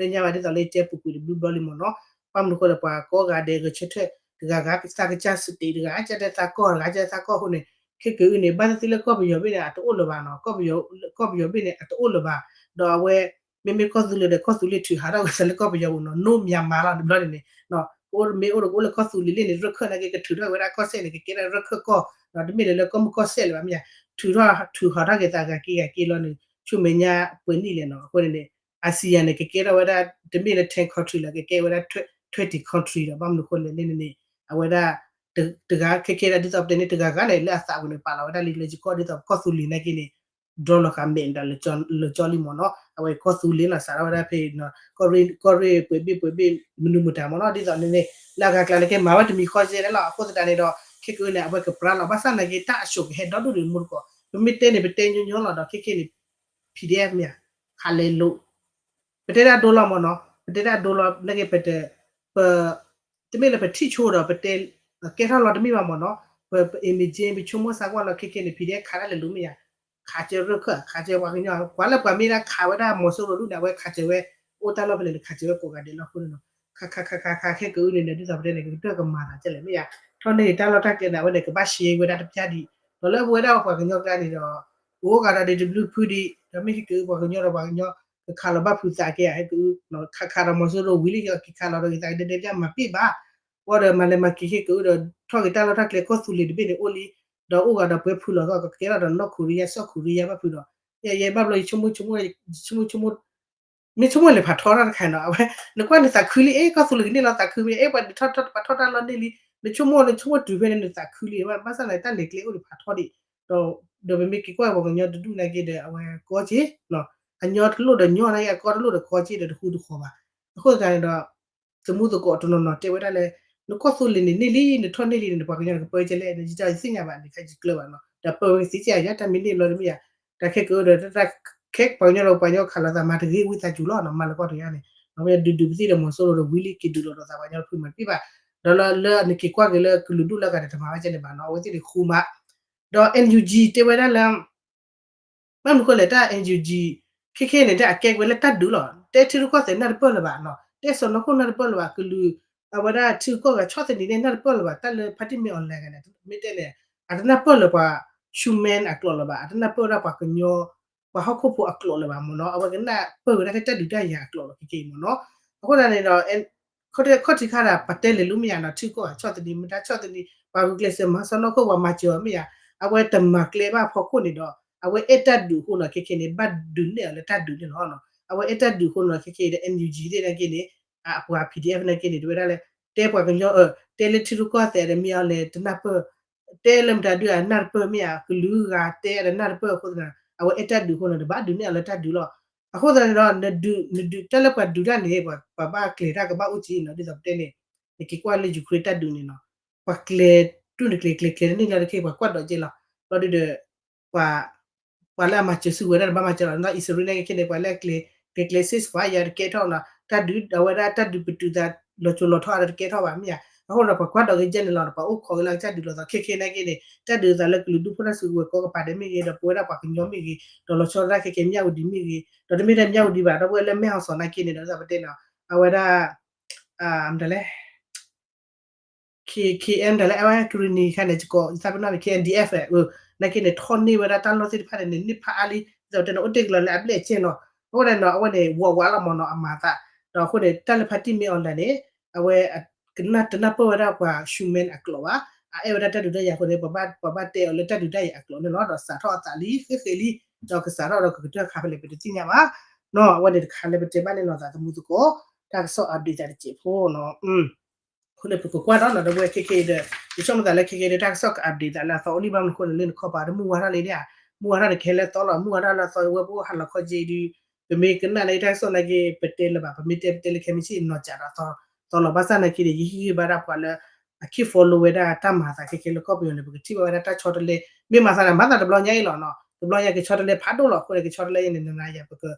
လၢညါဘၣ်ဒ်သိးလၢယတဲပူၤကွံာ်တဘျုးဘျီလံမ့ၢ်နီၤ, ဘၣ်မနုၤအဃိလဲၣ် ပှၤကိးဂၤဒဲးဂဲၤဆၢထၢၣ်တဂၤဂၤ သးကစၢ်စတံးတဂၤ ကစၢ်တဲသးကီၢ်တဂၤ ကစၢ်တဲသးကီၢ်အဃိန့ၣ် ခဲကနံၣ်အံၤန့ၣ် ဘၣ်သ့ၣ်သ့ၣ်လၢကီၢ်ပယီၤဘ့ၣ်န့ၣ် အတအိၣ်လၢၤဘၣ်နီၤ ကီၢ်ပယီၤဘ့ၣ်န့ၣ် အတအိၣ်လၢၤဘၣ်, ဒီးအဝဲ မ့မ့ၢ်ကီၢ်သူလ့ၤဒီး ကီၢ်သူလ့ၤထုးဟးထီၣ်ဝဲသးလၢကီၢ်ပယီၤပူၤနီၤ နိမၢ်မးလီၤတဘျီန့ၣ်န့ၣ် မ့ၢ်အိၣ်ဒီးကအိၣ်လၢကီၢ်သူလ့ၤလ့ၣ်န့ၣ် ရခၢၣ်နာ်က့ ကထုးထီၣ်ဝဲဒၣ်ကီၢ်စဲၣ်န့ၣ် ကကဲထီၣ်ရခၢၣ်ကီၢ် ဒီးတမ့ၢ်လၢလၢကီၢ်မုၢ်ကီၢ်စဲၣ်လၢၤဘၣ်မ့ၢ်ဧါ, ထုးထီၣ် ထုးဟးထီၣ်က့ၤသးဂၤက့ၤဂၤက့ၤလီၤန့ၣ် ဆူမဲာ်ညါပှဲၤနံၣ်လဲၣ်နီၤ အဃိန့ၣ်န့ၣ် ASEAN န့ၣ် ကကဲထီၣ်ဝဲဒၣ် တမ့ၢ်လၢ ten country လၢ ကကဲဝဲဒၣ် twenty country ဒီး ဘၣ်မနုၤအဃိလဲၣ်န့ၣ်န့ၣ် အဝဲဒၣ် တဂၤခဲခဲဒၣ်ဒ်သိးပတဲန့ၣ် တဂၤဂၤန့ၣ် လၢအသးပူၤန့ၣ် ပာ်လီၤဝဲဒၣ်လံလၢယကီၢ်ဒ်သိးပကီၢ်သူလ့ၤနာ်က့န့ၣ် ဒီလီၤဃာ်မဲာ်ဒီးလၢကၠီလံမ့ၢ်နီၤ အဝဲကီၢ်သူလ့ၤလီၤ စးထီၣ်ဝဲဒၣ်ဖဲ ကီၢ်ရ့ၣ်ပှဲၤဘ့ၣ်ပှဲၤဘ့ၣ် မနုၤမတၤမ့ၢ်နီၤ ဒ်သိးန့ၣ်န့ၣ် လၢအဂၤကျါန့ၣ် ကဲမၤဝဲတမံၤဃီစဲန့ၣ်လီၤ အဃိသတးန့ၣ်ဒီး ခဲကနံၣ်အံၤန့ၣ် အဝဲကပြါလီၤ ဘၣ်ဆၣ်နာ်က့ တၢ်အဆိးကဟဲဒီဒူၣ်ဒံးမူတကိး ပမ့ၢ်တဲန့ၣ် ပတဲညီညီလီၤဒီး ခဲကနံၣ်အံၤန့ၣ် PDF မ့ၢ်ဧါ ခးလဲၤလိာ် ပတဲဒၣ်ဒိလီၤမ့ၢ်နီၤ ပတဲဒၣ်ဒိလီၤ နာ်က့ပတ ပ တမ့ၢ်လၢပထံၣ်ဆိဒီး ပတဲ ကဲထီၣ်လီၤတမ့ၢ်ဘၣ်မ့ၢ်နီၤ ပ ပ imagine ပဆိကမိၣ်သးကွၢ်လီၤ ခဲကနံၣ်အံၤန့ၣ် PDF ခးတၢ်လဲၤလိာ်မ့ၢ်ဧါ ခးစၢၤရၢၢ်ခၢၣ် ခးစၢၤပှၤကညီ ပှၤလၢပှၤမ့ၢ်ဒၣ်ခးဝဲဒၣ်မီၤစိရိၤဒူၣ်န့ၣ် အဝဲခးစၢၤဝဲ အိၣ်တၢ်လီၢ်ဖဲလဲၣ်န့ၣ်ခးစၢၤဝဲကိးဂၤဒဲးလီၤအဃိန့ၣ်နီၤ ခးခးခးခးခးခဲကနံၣ်အံၤန့ၣ် ဒ်သိးပတဲန့ၣ် ကကတၢၢ်ကမၤသးကဲလဲၣ်မ့ၢ်ဧါ ထီၣ်န့ၢ်တၢ်လီၢ်တၢ်ကျဲန့ၣ် အဝဲန့ၣ် ကဘၣ်ရှဲဝဲဒၣ်တပျၢ်ဒံး ဒီးလၢပဝဲဒၣ်ပှၤကညီကျါန့ၣ်ဒီး ပအိၣ်ဂၤဒီးဒ်တဘျုးဖုဒံး ဒီးမ့ၢ်ဟဲက့ၤပှၤကညီဒီးပှၤကညီ ကခးလီၤဘၣ်ဖုးသးက့ၤဧါ ဟဲက့ၤ ခးခးဒီးမီၤစိရိၤဝံၤလံ က့ၤခးလီၤဒီးက့ၤသးကဒဲဒဲပျၢ်မၤပ့ၢ်ဘၣ် ဝံၤဒီးမၤလဲၤမၤက့ၤဟဲက့ၤဒီး ထီၣ်က့ၤတၢ်လီၢ်တၢ်ကျဲကီၢ်သူလ့ၤတဘ့ၣ်န့ၣ်အိၣ်လံ ဒီးအိၣ်ဂၤဒီးပှဲၤဖုးလီၤကီး ကကဲထီၣ်ဒီးနီၢ်ခိရံယါ စီၣ်ခိရံယါဘၣ်ဖုးဒီး ယဲယဲဘၣ်ဘျီယဆိကမိၣ်ဆိကမိၣ် ယဆိကမိၣ်ဆိကမိၣ် မ့ၢ်ဆိကမိၣ်လဲၤဖးထီတၢ်တခါနီၤ, အဝဲ နကွၢ်နသးခုလံ အဲ ကီၢ်သူလ့ၤကန့ၢ်လီၤသးခုမ့ၢ် အဲ ပှၤဒုးထီၣ်ထီၣ်ပှၤထီၣ်တၢ်လီၢ်န့ၢ်လံ, နဆိကမိၣ်နဆိကမိၣ်တုၤဖဲန့ၣ် နသးခုလံ ဘၣ်ဆၣ်န့ၣ် တၢ်လဲၤကျဲအိၣ်ဒံးဖးထီဒံး, ဒီး ဒီးပမ့ၢ်က့ၤကွၢ်ပှၤကညီတဒူၣ်နာ်က့ဒီး အဝဲကီက့ၤ အညီတလိၣ်ဒီးညီနာ်က့ အကီတလိၣ်ဒီးကီက့ၤဒီးတဃူတဃီၤဘၣ်. အဃိသတးန့ၣ်ဒီး သမူသကိးတနီၤနီၤတဲဝဲဒၣ်လၢ နကီၢ်သူလ့ၤန့ၣ်န့ၢ်လံ နထီၣ်န့ၢ်လံန့ၣ် ပှၤကညီန့ၣ်ကပၢကဲလဲၣ်န့ၣ် ယတၢ်ယသ့ၣ်ညါဘၣ်န့ၣ် ခါယကျၢၤဘၣ်နီၤ, ဒီးပၢဝဲကသ့ကယါ တၢ်မ့ၢ်န့ၢ်ဘျီတမ့ၢ်ယါ, တၢ်ခဲကၢဒီး တၢ်ခဲပှၤကညီဒီးပှၤကညီခးလိာ်သး မၤတဂ့ၤဝံသးစူၤလီၤနီၤ, မၤလၢကီၢ်တဂၤန့ၣ် ဒီးမ့ၢ်ဒုးဒုးပသံၣ်ဒီးမီၤစိရိၤဒီးဝံလံက့ၤဒုးလိာ်ဒီးသးပှၤကညီဖုမၤတပ့ၢ်ဘၣ်, ဒီးလၢလၢနက့ၤကွၢ်က့ၤလၢကလုာ်ဒူၣ်လၢအဂၤဒီးတမၤဝဲကဲန့ၣ်ဘၣ်နီၤ, အဝဲသ့ၣ်န့ၣ်ဃူမး ဒီး NUG တဲဝဲဒၣ်လၢ ဘၣ်မနုၤဃိလဲၣ် တၢ် NUG ခဲခဲန့ၣ် တၢ်အကဲကွဲလၢတၢ်ဒုးလီၤ, တဲထံရူၢ်ကီၢ်သဲးနၢ်တပၢၢ်လၢၤဘၣ်နီၤ, တဲစီၢ်နီၤခိၣ်နၢ်တပၢၢ်လၢၤဘၣ်, ကလုာ် အဝဲဒၣ်ထံရူၢ်ကီၢ်ဂၤဆီၣ်သနံးန့ၣ် နၢ်တပၢၢ်လၢၤဘၣ်, တၢ်လၢဖါတံၢ်မ့ၢ်အီၤလဲၤဂၤန့ၣ် မ့ၢ်တဲန့ၣ် အတနၢ်ပၢၢ်လၢၤပှၤ human အကျိာ်လၢၤဘၣ်, အတနၢ်ပၢၢ်ဝဲဒၣ်ပှၤကညီ ပှၤဟီၣ်ခိၣ်ဖိအကျိာ်လၢၤဘၣ်မ့ၢ်နီၤ, အဝဲကနၢ်ပၢၢ်ဝဲဒၣ်ထဲတၢ်ဒုးတၢ်ယၤအကျိာ်လီၤ ခဲခဲအံၤမ့ၢ်နီၤ, အဃိသတးန့ၣ်ဒီး ခီၣ်ထံးခါဒီး ပတဲလဲၤလိမ့ၢ်ယါနီၤ, ထံကီၢ်ဂၤဆီၣ်သနံး မတၤဆီၣ်သနံး ပှၤဂုာ်ကျဲးစၢးမၤစီၢ်နီၤခိၣ် ပှၤမၤစၢၤအီၤမ့ၢ်ယါ, အဝဲတမၤကျဲဘၣ်ဖီခိၣ်န့ၣ်ဒီး အဝဲအဲၣ်တၢ်ဒုးအဃိနီၤ ခဲခဲန့ၣ် ဘၣ်ဒုးနဲၣ်အီၤလၢတၢ်ဒုးန့ၣ်လီၤ. အဝဲအဲၣ်တၢ်ဒုးအဃိနီၤ ခဲခဲဒီး NUG သ့ၣ်နာ်က့န့ၣ် အပှၤ PDF နာ်က့န့ၣ် တဝဲဒၣ်လၢ တဲပှၤကညီအ တဲလၢထံရူၢ်ကီၢ်သဲးဒီးမ့ၢ်အီၤလဲၤတနၢ်ပၢၢ် တဲလၢမတၤဒုးအနၢ်တပၢၢ်မ့ၢ်ဧါ, ကလုာ်ဂၤတဲအတနၢ်တပၢၢ်အဃိသတး အဝဲအဲၣ်တၢ်ဒုးအဃိန့ၣ် တဘၣ်ဒုးနဲၣ်အီၤလၢတၢ်ဒုးလီၤ. အဃိသတးန့ၣ်ဒီး နဒုး နဒုးတၢ်လၢပှၤဒုးတၢ်န့ၣ် ပှၤဘၣ်ကျဲၤတၢ်ကဘၣ်အိၣ်က့နီၤ, ဒ်သိးပတဲန့ၣ် နက့ၤကွၢ်လၢ Ukraine တၢ်ဒုးန့ၣ်နီၤ, ပှၤကျဲၤ ဒူၣ်န့ၣ်ကျဲၤ ကျဲၤကျဲၤန့ၢ်လီၤတခါ ပှၤကွၢ်ဒိးက့လီၤ. ဘျီဒုဒီး ပှၤ ပှၤလၢအမၤစၢၤစုကဝဲၤဒၣ်တဘၣ်မၤစၢၤလီၤ. နီၢ်အံၣ်စရ့လးန့ၣ်က့န့ၣ် ပှၤလၢကျဲၤ ကျဲၤ ceasefire တကဲထီၣ်နီၤ, တၢ်ဒုးအဝဲဒၣ်တၢ်ဒုးပတုာ်သး လီၤစိၤလီၤထီအါတကဲထီၣ်ဘၣ်မ့ၢ်ဧါ. အဃိဒီးပှၤကွၢ်ဒိးက့ယဲၢ်န့ၣ်လီၤ, ပှၤအိၣ်ခိးက့လၢကစၢ်ဒုးလီၤသီ ခဲခဲနာ်က့န့ၣ် တၢ်ဒုးသးလၢကလုာ်ဒူၣ်ဖိတၢ်စုကဝဲၤကိးကပၤဒဲးမ့ၢ်ဂ့ၤ, ဒီးပဝဲဒၣ်ပှၤကညီမ့ၢ်ဂ့ၤ, ဒီးလီၤဆီဒၣ်တၢ်ခဲခဲ မၠၣ်ဝတံၤမ့ၢ်ဂ့ၤ, ဒီးတမ့ၢ်ထဲမၠၣ်ဝတံၤဘၣ်, ဒီးပဝဲလၢမဲၢ်ဟီၣ်စီၤနာ်က့န့ၣ်ဒီး ပတဲနီၤ အဝဲဒၣ် မတၤလဲၣ် KKM တၢ်လၢအဝဲကရံၣ်နံၤခါန့ၣ် ကကိးသးပ့ၤနီၣ်န့ၣ် KNDF နာ်က့န့ၣ် ထီၣ်န့ၢ်ဝဲဒၣ်တၢ်လီၢ်သ့ၣ်တဖၣ်န့ၣ် န့ၢ်ဖးအါလံ, ဒ်သိးတဲန့ၣ် အိၣ်တ့ၢ်ကလီၤလၢအဘျဲၣ်အကဲလီၤ. အဃိန့ၣ်ဒီး အဝဲန့ၣ် ဝးဝးလီၤမ့ၢ်နီၤ အမၤသး, ဒီးအဃိန့ၣ် တၢ်လၢဖါတံၢ်မ့ၢ်အီၤလဲၤန့ၣ် အဝဲ ကနၢ်တနၢ်ပၢၢ်ဝဲဒၣ်ပှၤ human အကျိာ်ဘၣ်, အအဲၣ်ဝဲဒၣ်တၢ်ဒုးတၢ်ယၤအဃိန့ၣ် ပဘၣ်တဲအီၤလၢတၢ်ဒုးတၢ်ယၤအကျိာ်န့ၣ်လီၤ. ဒီးစးထီၣ်အသးလံ ဃ့ဃ့လံ, ဒီးကစးထီၣ်ဒီးကကတၢၢ်ခါဖဲလဲၣ် ပတသ့ၣ်ညါဘၣ်နီၤ. အဝဲန့ၣ်တခါလၢပတဲဘၣ်န့ၣ်လီၤသးသမူသကိး တၢ်ကစီၣ် update သးတစဲးဖိနီၤ. အဃိန့ၣ် ပကကွၢ်ဒီးနီၤ ဒီပုၢ်ဝဲၢ်ခဲခဲဒီး ယဆိကမိၣ်သးလၢခဲခဲဒီး တၢ်ကစီၣ်က update သးလၢအသီအိၣ်လံ ဘၣ်မနုၤအဃိန့ၣ် လၢနခီပၤ တမုၢ်ဝါထီၣ်လံဒၣ်, မုၢ်ဝါထီၣ်န့ၣ် ကဟဲလၢသီလီၤ, မုၢ်ဝါထီၣ်လၢသီ ဝဲပအိၣ်ဟးလီၤခီက့ဒုး ပမ့ၢ်ကနၣ်န့ၣ် တၢ်ကစီၣ်နာ်က့ ပတဲလၢၤဘၣ်, ပမ့ၢ်တဲပတဲလၢခဲမုၢ်ဆ့ၣ်နီၤ စးဒီးသီလီၤ. ဘၣ်ဆၣ်နာ်က့ဒီး ယဟ့ၣ်ဂံၢ်ဘါဒၣ်ပှၤလၢ အခံ follow ဝဲဒၣ်တၢ်မၤသးခဲခဲလၢကီၢ်ပယီၤန့ၣ် ပကထံၣ်ဘၣ်ဝဲဒၣ်တၢ်ဆီတလဲ, မ့ၢ်မၤသးန့ၣ် မၤသးတဘျီညါအံၤလီၤနီၤ, တဘျီညါကဆီတလဲဖးဒိၣ်လီၤ. အဃိန့ၣ် ကဆီတလဲအံၤန့ၣ် နၤယၤ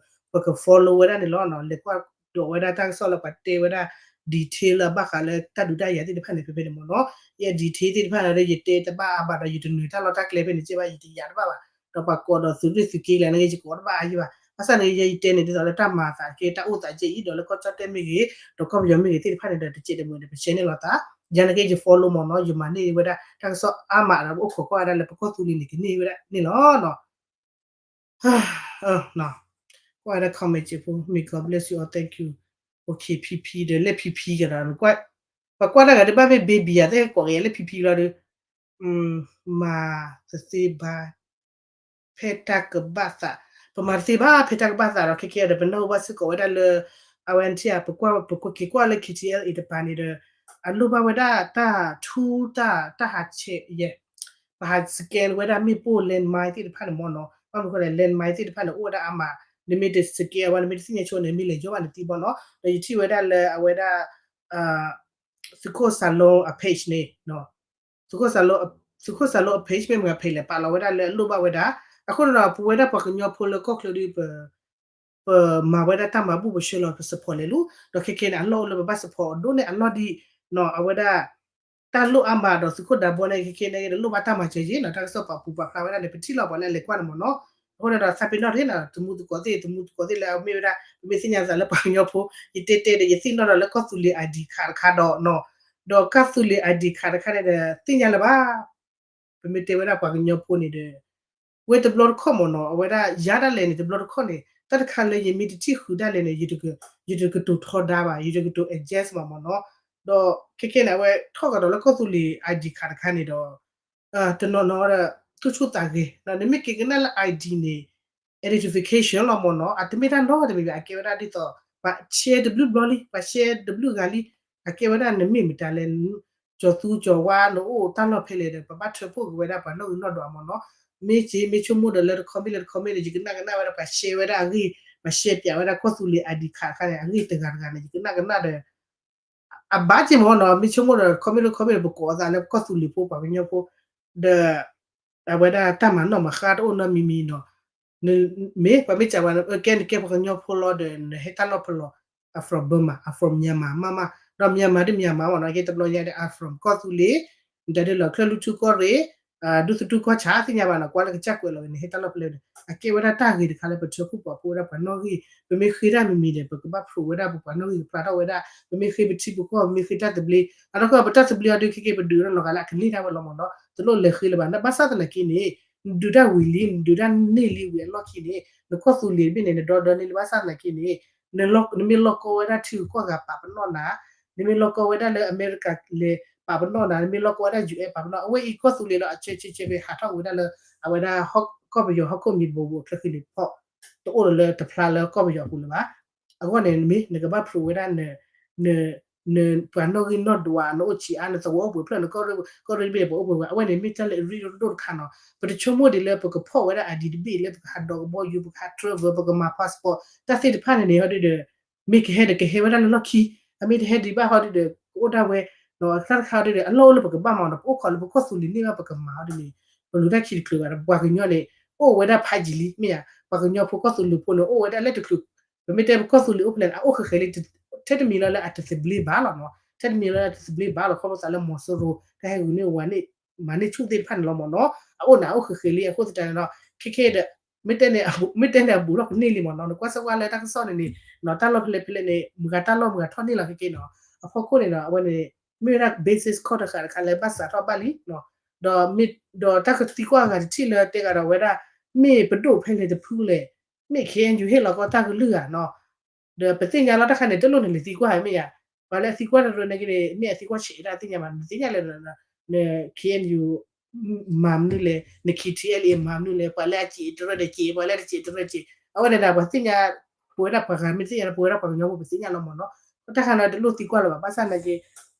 ပက follow ဝဲဒၣ်န့ၣ်လီၤနီၤ. လဲၤကွၢ်ဒိးဝဲဒၣ်တၢ်ကစီၣ်လၢပှၤတဲဝဲဒၣ် detail လၢအဘၣ်ဃးလၢတၢ်ဒုးတၢ်ယၤသ့ၣ်တဖၣ်န့ၣ် ဖဲဖဲန့ၣ်မ့ၢ်နီၤ. ယဲ detail သ့ၣ်တဖၣ်န့ၣ်ဒီး ယတဲတဘၣ်အါဘၣ်ဒီး ယတနုာ်တၢ်လီၢ်တၢ်ကျဲဖဲန့ၣ်ကဲဘၣ် ယတယာ်တဘၣ်ဘၣ်, ဒီးပှၤကိးဒီးသုးရ့ၣ်သုးက့လဲၣ်န့ၣ် ယကိးတဘၣ်အါယဘၣ်. ဘၣ်ဆၣ်န့ၣ် ယဲယတဲန့ၣ် ဒ်သိးလၢတၢ်မၤအသးကဲ တၢ်အိၣ်သးကဲအံၤ ဒီးလၢကီၢ်ကၠီၣ်တဲၣ်မ့ၢ်ဂ့ၤ ဒီးကီၢ်ပယီၤမ့ၢ်ဂ့ၤသ့ၣ်တဖၣ်န့ၣ်ဒီး တစဲးတမှဲၤဒီး ပshareန့ၣ်လီၤသး ယၤနာ်က့ ယ follow မ့ၢ်နီၤ, ယမၤန့ၢ်ဝဲဒၣ် တၢ်ကစီၣ်အါမးဒီး ပအိၣ်ခိးကွၢ်ဝဲဒၣ်လၢပကီၢ်သူလ့ၤန့ၣ် ကန့ၢ်ဝဲဒၣ်န့ၣ်လီၤနီၤ. ကွၢ်ဝဲဒၣ် comment စ့ၢ်ဖိ May God bless you all, thank you. Okay, ဖံဖံဒီး လၢဖံဖံကဒီး ပကွၢ်တၢ်ဂၤဒ်ဘၣ်မ့ၢ် baby ယၤသ့ၣ်ကိးက့ၤယၤလၢဖံဖံလီၤဒီး မၤတသ့ဘၣ် ဖဲတၢ်ကဘၣ်သး, ပမၤတသ့ဘၣ် ဖဲတၢ်ကဘၣ်သးဒီး ခဲကဲဒီး ပနၢ်ဟူဘၣ်စ့ၢ်ကီးဝဲဒၣ်လၢ အဝဲထံၣ်ဧါ ပကွၢ် ပက့ၤကွၢ်လၢ K T L A တပၤန့ၣ်ဒီး အလိၣ်ဘၣ်ဝဲဒၣ်တၢ်ထူတၢ် တၢ်ဟးဆဲးယဲၢ် ပဟး scan ဝဲဒၣ်မ့ၣ်ပိၢ် landmine သ့ၣ်တဖၣ်န့ၣ်မ့ၢ်နီၤ, ဘၣ်မနုၤဃိလဲၣ် landmine သ့ၣ်တဖၣ်န့ၣ် အိၣ်ဝဲဒၣ်အါမး, နမ့ၢ်တ scan အဝဲ နမ့ၢ်တသ့ၣ်ညါဆိန့ၣ် မ့ၢ်လဲၤယီၢ်ဘၣ်နသံဘၣ်နီၤ, ဒီးယထံၣ်ဝဲဒၣ်လၢအဝဲဒၣ် သုးခိၣ်စၤလိအ page န့ၣ် သုးခိၣ်စၤလိ သုးခိၣ်စၤလိအ page မ့ၢ်မတၤ page လဲၣ် ပာ်လီၤဝဲဒၣ်လၢအလိၣ်ဘၣ်ဝဲဒၣ်, အဃိန့ၣ်ဒီး ပဝဲဒၣ်ပှၤကညီဖိလၢကီၢ်ချၢဒီး ပ ပမၤဝဲဒၣ်တၢ်မၤဘူၣ်ပဆၢလီၤ ပ support လဲၤလူၤ, ဒီးခဲကဲန့ၣ် အလီၢ်အိၣ်လၢပဘၣ် support အဒိၣ်န့ၢ်အလီၢ်ဒံးနီၤ, အဝဲဒၣ် တၢ်လိၣ်အါမးဒီးသုးခိၣ်ဒးဘီန့ၣ် ခဲကဲန့ၣ် လိၣ်ဘၣ်တၢ်မၤစၢၤယဲၢ်နီၤ, တၢ်ကစီၣ်ပာ်ဖှိၣ်ပာ်ဖျါဝဲဒၣ်န့ၣ် ပထံၣ်လီၤပှၤလၢအလဲၤကွၢ်န့ၣ်မ့ၢ်နီၤ, အဃိန့ၣ်ဒီး သးပ့ၤနီၣ်တ့ၢ်နီၤ သမူသကိးသ့ၣ် သမူသကိးသ့ၣ်လၢအမ့ၢ်ဝဲဒၣ် ပမ့ၢ်သ့ၣ်ညါသးလၢပှၤကညီဖိ ယတဲတဲဒီး ယသ့ၣ်နီၣ်ဒီးလၢကီၢ်သူလ့ၤ I D card တခါဒီးနီၤ, ဒီးကီၢ်သူလ့ၤ I D card တခါန့ၣ်ဒီး သ့ၣ်ညါလၢၤဘၣ် ပမ့ၢ်တဲဝဲဒၣ်ပှၤကညီဖိန့ၣ်ဒီး ဝဲတဘျီတခီၣ်မ့ၢ်နီၤ, အဝဲဒၣ်ယၤဒၣ်လဲာ်န့ၣ် တဘျီတခီၣ်န့ၣ် တၢ်တခါလၢယမ့ၢ်တထံၣ်ဃုာ်ဒၣ်လဲာ်န့ၣ် ယတကတိၤထီဒါဘၣ်, ယတကတိၤ adjust ဘၣ်မ့ၢ်နီၤ, ဒီးခဲကဲန့ၣ် အဝဲထီၣ်ကဒီးလၢကီၢ်သူလ့ၤ I D card တခါန့ၣ်ဒီး တနီၤနီၤဒီး သူၣ်ဆူၣ်သးဂဲၤ, နမ့ၢ်က့ၤကနၣ်လၢ I D န့ၣ် identification လီၤမ့ၢ်နီၤ, အတမ့ၢ်တၢ်နီတမံၤဘၣ်, အကဲဝဲဒၣ်ဒ်သိး ပှၤ share တဘျုးဘျီလံ, ပှၤ share တဘျုးဂၤလံ, အကဲဝဲဒၣ်နမ့ၢ်မတၤလဲၣ်, ကၠီၤသူကၠီၤဝါ နအိၣ်တၢ်လီၢ်ဖဲလဲၣ်ဒီး ပဘၣ်ထၢဖှိၣ်က့ၤဝဲဒၣ်ပှၤနီၣ်ဂံၢ်နီၣ်ဒွးမ့ၢ်နီၤ, မ့ၢ်က့ၤ မ့ၢ်ဆိကမိၣ်ဒီးလၢတ comment လၢတ comment န့ၣ် ယကနၣ်ကနၣ်ဝဲဒၣ်ပှၤ share ဝဲဒၣ်အဂ့ၢ်, ပှၤ share ပၠးဝဲဒၣ်ကီၢ်သူလ့ၤ ID card တခါန့ၣ် အဂ့ၢ်တဂၤတဂၤန့ၣ် ယကနၣ်ကနၣ်ဒီး အဘၣ်က့ၤမ့ၢ်နီၤ, မ့ၢ်ဆိကမိၣ်ဒီး comment လၢ comment န့ၣ် ပကိးအသးလၢပကီၢ်သူလ့ၤဖိပှၤကညီဖိ, ဒီး အဝဲဒၣ်တၢ်မၤနီၣ်မၤဃါတအိၣ်နီတမံၤမံၤနီၤ, မ့ၢ်ပှၤမ့ၢ်စံးဝဲ ကဲနကဲပှၤကညီဖိလီၤဒီး နဟဲတၢ်လီၢ်ဖဲလဲၣ်, I'm from Burma, I'm from Myanmar မးမး, ဒီး Myanmar ဒ် Myanmar မ့ၢ်နီၤ, ကဲတဘျီညါဒီး I'm from ကီၢ်သူလ့ၤ, နတဲဒ်လီၤ ချၢၣ်လွံၢ်ထူၣ်ကီၢ်ရ့ၣ် ဒူသထူၣ်ကီၢ်ဆၣ် သ့ၣ်ညါဘၣ်နီၤ, ကွၢ်လၢကစၢ်ကွဲးလီၤန့ၣ် ဟဲတၢ်လီၢ်ဖဲလဲၣ်ဒီး အကဲဝဲဒၣ်တၢ်ဂ့ၤတခါလၢပထၢဖှိၣ်ပာ်ဖှိၣ်ဝဲဒၣ်ပှၤနီၣ်ဂံၢ်, ပမ့ၢ်ဃ့တၢ်မံၤမံၤဒီး ပကဘၣ်ဖျိးဝဲဒၣ်ပပှၤနီၣ်ဂံၢ်ကဖျါထီၣ်ဝဲဒၣ်, ပမ့ၢ်ဃ့ပထံပကီၢ် ပမ့ၢ်ဃ့တၢ်သဘျ့, အနီၢ်ကီၢ်ပတၢ်သဘျ့အီၤဒုးခဲက့ၤ ပဒုးထီၣ်နီတဂၤလၢအကန့ၢ်တၢ်ဝဲလီၤမ့ၢ်နီၤ, တလိၣ်လဲၤဃ့လၢၤဘၣ်, နဘၣ်ဆၣ်သနာ်က့န့ၣ် နဒုးတၢ်ဝံၤလံ နဒုးတၢ်န့ၢ်လံဝံၤအလီၢ်ခံန့ၣ် နကီၢ်သူလ့ၤတဘ့ၣ်န့ၣ် နဒီဒီန့ၢ်လံ ဘၣ်ဆၣ်သနာ်က့န့ၣ် နမ့ၢ်လီၢ်ကီဝဲဒၣ်ထံဂုၤကီၢ်ဂၤပာ်ပနီၣ်နၤ, နမ့ၢ်လီၢ်ကီဝဲဒၣ်လၢအမဲရကၤလဲၤပာ်ပနီၣ်နၤ, နမ့ၢ်လီၢ်ကီဝဲဒၣ် ယူၣ်အဲၣ် ပာ်ပနီၣ်, အဝဲအံၤကီၢ်သူလ့ၤလီၤ အဆၢဆၢဆၢဖဲဟးထီၣ်ဝဲဒၣ်လၢ အဝဲဒၣ် ကီၢ်ပယီၤဟီၣ်ခိၣ်မံၤတဘိဘိအချၢဃံလ့ၤဖီၣ်, တအိၣ်ဒီးလၢတဖျါလၢကီၢ်ပယီၤအပူၤလၢၤဘၣ်. အဂီၢ်န့ၣ် မ့ၢ်နကဘၣ်ဖျိးဝဲဒၣ် န နပှၤနီၣ်ဂံၢ်နီၣ်ဒွး နအိၣ်ဆံးအါ နသဝီအိၣ်ပှဲၤဖျၢၣ် နကီၢ်ရ့ၣ်တဘ့ၣ်ပှၤအိၣ်ပှဲၤဝဲ အဝဲန့ၣ်မ့ၢ်တၢ်လၢအရ့ဒိၣ်တခါနီၤ. ပတဆိကမိၣ်ဒ်လၢပကဖီၣ်ဝဲဒၣ် ID တဘ့ၣ် လၢပကဟးဒီးကဘီယူၤ ပကဟး travel ပကမၤ passport တၢ်သ့ၣ်တဖၣ်န့ၣ်န့ၣ် ဟီဒုဒီး မ့ၢ်ကဟဲဒီးကဟဲဝဲဒၣ်လၢလီၢ်ခံ, အမ့ၢ်တဟဲဒံးဘၣ်ဟီဒုဒီး ကအိၣ်ဒၣ်ဝဲ တၢ်တခါဟီဒုဒီး အလီၢ်အိၣ်လၢပကဘၣ်မၤနီၤ, ပအိၣ်ခိးလၢပကီၢ်သူလ့ၤန့ၢ်ဘၣ်ပကမၤဟီဒုန့ၣ် ပလူၤတၢ်ခံတချုးဘၣ်ဒီး ပှၤကညီန့ၣ် အိၣ်ဝဲဒၣ်ဖးယံာ်လံ မ့ၢ်ဧါ, ပှၤကညီဖိကီၢ်သူလ့ၤဖိန့ၣ် အိၣ်ဝဲဒၣ်လၢတချုး, ပမ့ၢ်တဲပကီၢ်သူလ့ၤအိၣ်ဖဲလဲၣ် အအိၣ်ဃဲးဃဲးလံ ထဲတမံၤလၢလၢအတသဘျ့ဘၣ်လီၤနီၤ, ထဲတမံၤလၢအတသဘျ့ဘၣ်လီၤ ခီဖျိသးလၢမီၤစိရိၤ တၢ်ဟဲဂုာ်န့ၢ်ဝၤန့ၣ် မၤန့ၢ်ဆူၣ်သ့ၣ်တဖၣ်န့ၣ်လီၤမ့ၢ်နီၤ, အအိၣ်န့ၣ် အအိၣ်ဃဲးဃဲးလံ အဃိသတးန့ၣ်ဒီး ခဲခဲဒီး မ့ၢ်တဲန့ၣ် မ့ၢ်တဲန့ၣ် အဘူးထီၣ်ကန့ၢ်လံမ့ၢ်နီၤ, နကွၢ်စၢ်ကွၢ်လၢတၢ်ကစီၣ်န့ၣ်န့ၣ် တၢ်လီၢ်ဖဲလဲၣ်ဖဲလဲၣ်န့ၣ် မုၢ်ဂၤတၢ်လီၢ်မုၢ်ဂၤထီၣ်န့ၢ်လီၤခဲခဲနီၤ, အဖီခိၣ်န့ၣ်ဒီး အဝဲန့ၣ် မ့ၢ်ဝဲဒၣ် basis ခီၣ်တဃာ်တခါလၢဘၣ်စးထီၣ်ဘၣ်လံနီၤ, ဒီး ဒီးတၢ်ကသံကွၢ်အဂၤတထံၣ်လၢတဲဂၤဒီးဝဲဒၣ် မ့ၢ်ပဒိၣ်ဖဲလဲၣ်တဖုလဲၣ်, မ့ၢ် KNU ဟ့ၣ်လီၤကီတၢ်ကလုၢ်ဧါနီၤ, ဒီးပသ့ၣ်ညါလီၤတၢ်ခါန့ၣ် တလိၣ်န့ၣ်လဲၤသံကွၢ်မ့ၢ်ဧါ, ပှၤလၢအသံကွၢ်တရၢန့ၣ်က့န့ၣ် မ့ၢ်အသံကွၢ်ဆံးတၢ်သ့ၣ်ညါဘၣ် နသ့ၣ်ညါလၢ န KNU မၤမနုၤလဲၣ်, န KTLA မၤမနုၤလဲၣ်, ပှၤလၢအစံးတရၢဒီးစံး, ပှၤလၢအတစံးတရၢစံး, အဝဲန့ၣ်ဒီးပှၤသ့ၣ်ညါ, ပဝဲဒၣ်ပှၤဂၤမ့ၢ်သ့ၣ်ညါ ပဝဲဒၣ်ပှၤကညီဖိပသ့ၣ်ညါလီၤမ့ၢ်နီၤ, တၢ်ခါန့ၣ်တလိၣ်သံကွၢ်လၢၤဘၣ်, ဘၣ်ဆၣ်သနာ်က့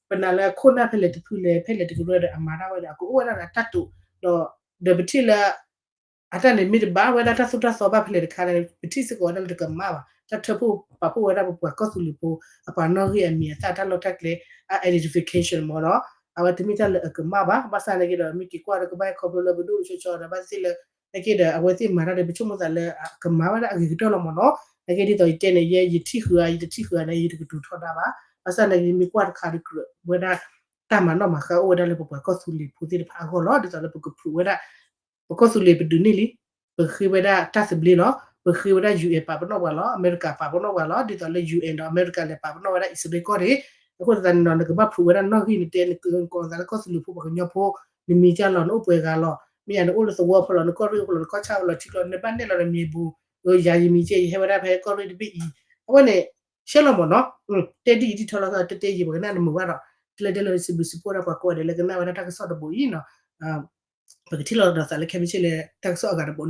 ပနာ်လၢခိၣ်နၢ်ဖဲလဲၣ်တဖုလဲၣ် ဖဲလဲၣ်တကရၢဒီးအမၤတၢ်ဝဲဒီး အကအိၣ်ဝဲဒၣ်ဒီးတၢ်တိာ်, ဒီး ဒီးပထံၣ်လၢ အတၢ်န့ၣ်မ့ၢ်တဘၣ်ဝဲဒၣ်တၢ်သိၣ်တၢ်သီဘၣ်ဖဲလဲၣ်တခါန့ၣ် ပထံၣ်စ့ၢ်ကီးဝဲဒၣ်လၢတကမၣ်ဘၣ်, တၢ်ထၢဖှိၣ်ပာ်ဖှိၣ်ဝဲဒၣ်ပပှၤကီၢ်သူလ့ၤဖိ အပှၤနီၣ်ဂံၢ်အမံၤအသၣ်တၢ်လီၢ်တၢ်ကျဲ အ identification မ့ၢ်နီၤ, အဝဲတမ့ၢ်တၢ်လၢအကမၣ်ဘၣ်, ဘၣ်ဆၣ်သနာ်က့ဒီး မ့ၢ်က့ၤကွၢ်ဒီးကဘၣ်ဟဲခီဖျိလၢပဒိၣ်ကဆီဆီဒီးဘၣ်သ့ၣ်သ့ၣ်လၢ သနာ်က့ဒီးအဝဲသ့ၣ်မၤတၢ်ဒီးပဆိကမိၣ်သးလၢအကမၤဝဲဒၣ်အဂ့ၤကတၢၢ်လီၤမ့ၢ်နီၤ, သနာ်က့ဒ်သိးယတဲန့ၣ် ယဲယထံၣ်ဃုာ်ဧါ ယတထံၣ်ဃုာ်ဧါန့ၣ် ယတကတိၤထီဒါဘၣ်, ဘၣ်ဆၣ်သနာ်က့ မ့ၢ်ကွၢ်တခါဒီးကြၢးဝဲဒၣ် တၢ်မၤနီၣ်မၤဃါအိၣ်ဝဲဒၣ်လၢပပှၤကီၢ်သူလ့ၤဖိသ့ၣ်တဖၣ်အဂီၢ်လီၤ, ဒ်သိးလၢပကဖျိးဝဲဒၣ် ပကီၢ်သူလ့ၤပဒုးန့ၢ်လံ, ပဃ့ဝဲဒၣ်တၢ်သဘျ့လီၤ, ပဃ့ဝဲဒၣ် UN ပာ်ပနီၣ်ပှၤလီၤ, အမဲရကၤပာ်ပနီၣ်ပှၤလီၤ, ဒ်သိးလၢ UN ဒီးအမဲရကၤလဲၤ ပာ်ပနီၣ်ဝဲဒၣ်အံၣ်စရ့လးကီၢ်န့ၣ်, အဃိသတးန့ၣ်ဒီး နကဘၣ်ဖျိးဝဲဒၣ်နီၣ်ဂံၢ် နတဲနကိးသးလၢကီၢ်သူလ့ၤဖိပှၤကညီဖိ, နမံၤကၢ်လီၤ နအိၣ်ပှဲၤဂၤလီၤ, မ့ၢ်ယၤနအိၣ်လၢသဝီဖိလီၤ နကီၢ်ရ့ၣ်ဖိလီၤ နကီၢ်ဆၣ်ဖိလီၤ ထံကျိ နဘၣ်နဲၣ်လီၤနမံၤအပူၤ, ယၤယမံၤကဲ ယဟဲဝဲဒၣ်ဖဲကီၢ်ရ့ၣ်တဘ့ၣ်အံၤ, အဝဲန့ၣ် ရှဲလီၤမ့ၢ်နီၤ, တဲဒ်အံၤဒ်ထီလီၤ တဲတဲယံၤ ပှၤကနၣ်နမုာ်ဘၣ်ဒီး ကျဲဒဲလီၤစံးဘျုးစံးဖှိၣ်ဝဲဒၣ်ပှၤကိးဂၤဒဲးလၢကနၣ်ဝဲဒၣ်တၢ်ကစီၣ်တဘိးအံၤနီၤ, ပကထံၣ်လိာ်ဒီးသးလၢခဲမုၢ်ဆ့ၣ်လၢတၢ်ကစီၣ်အဂၤတဘိး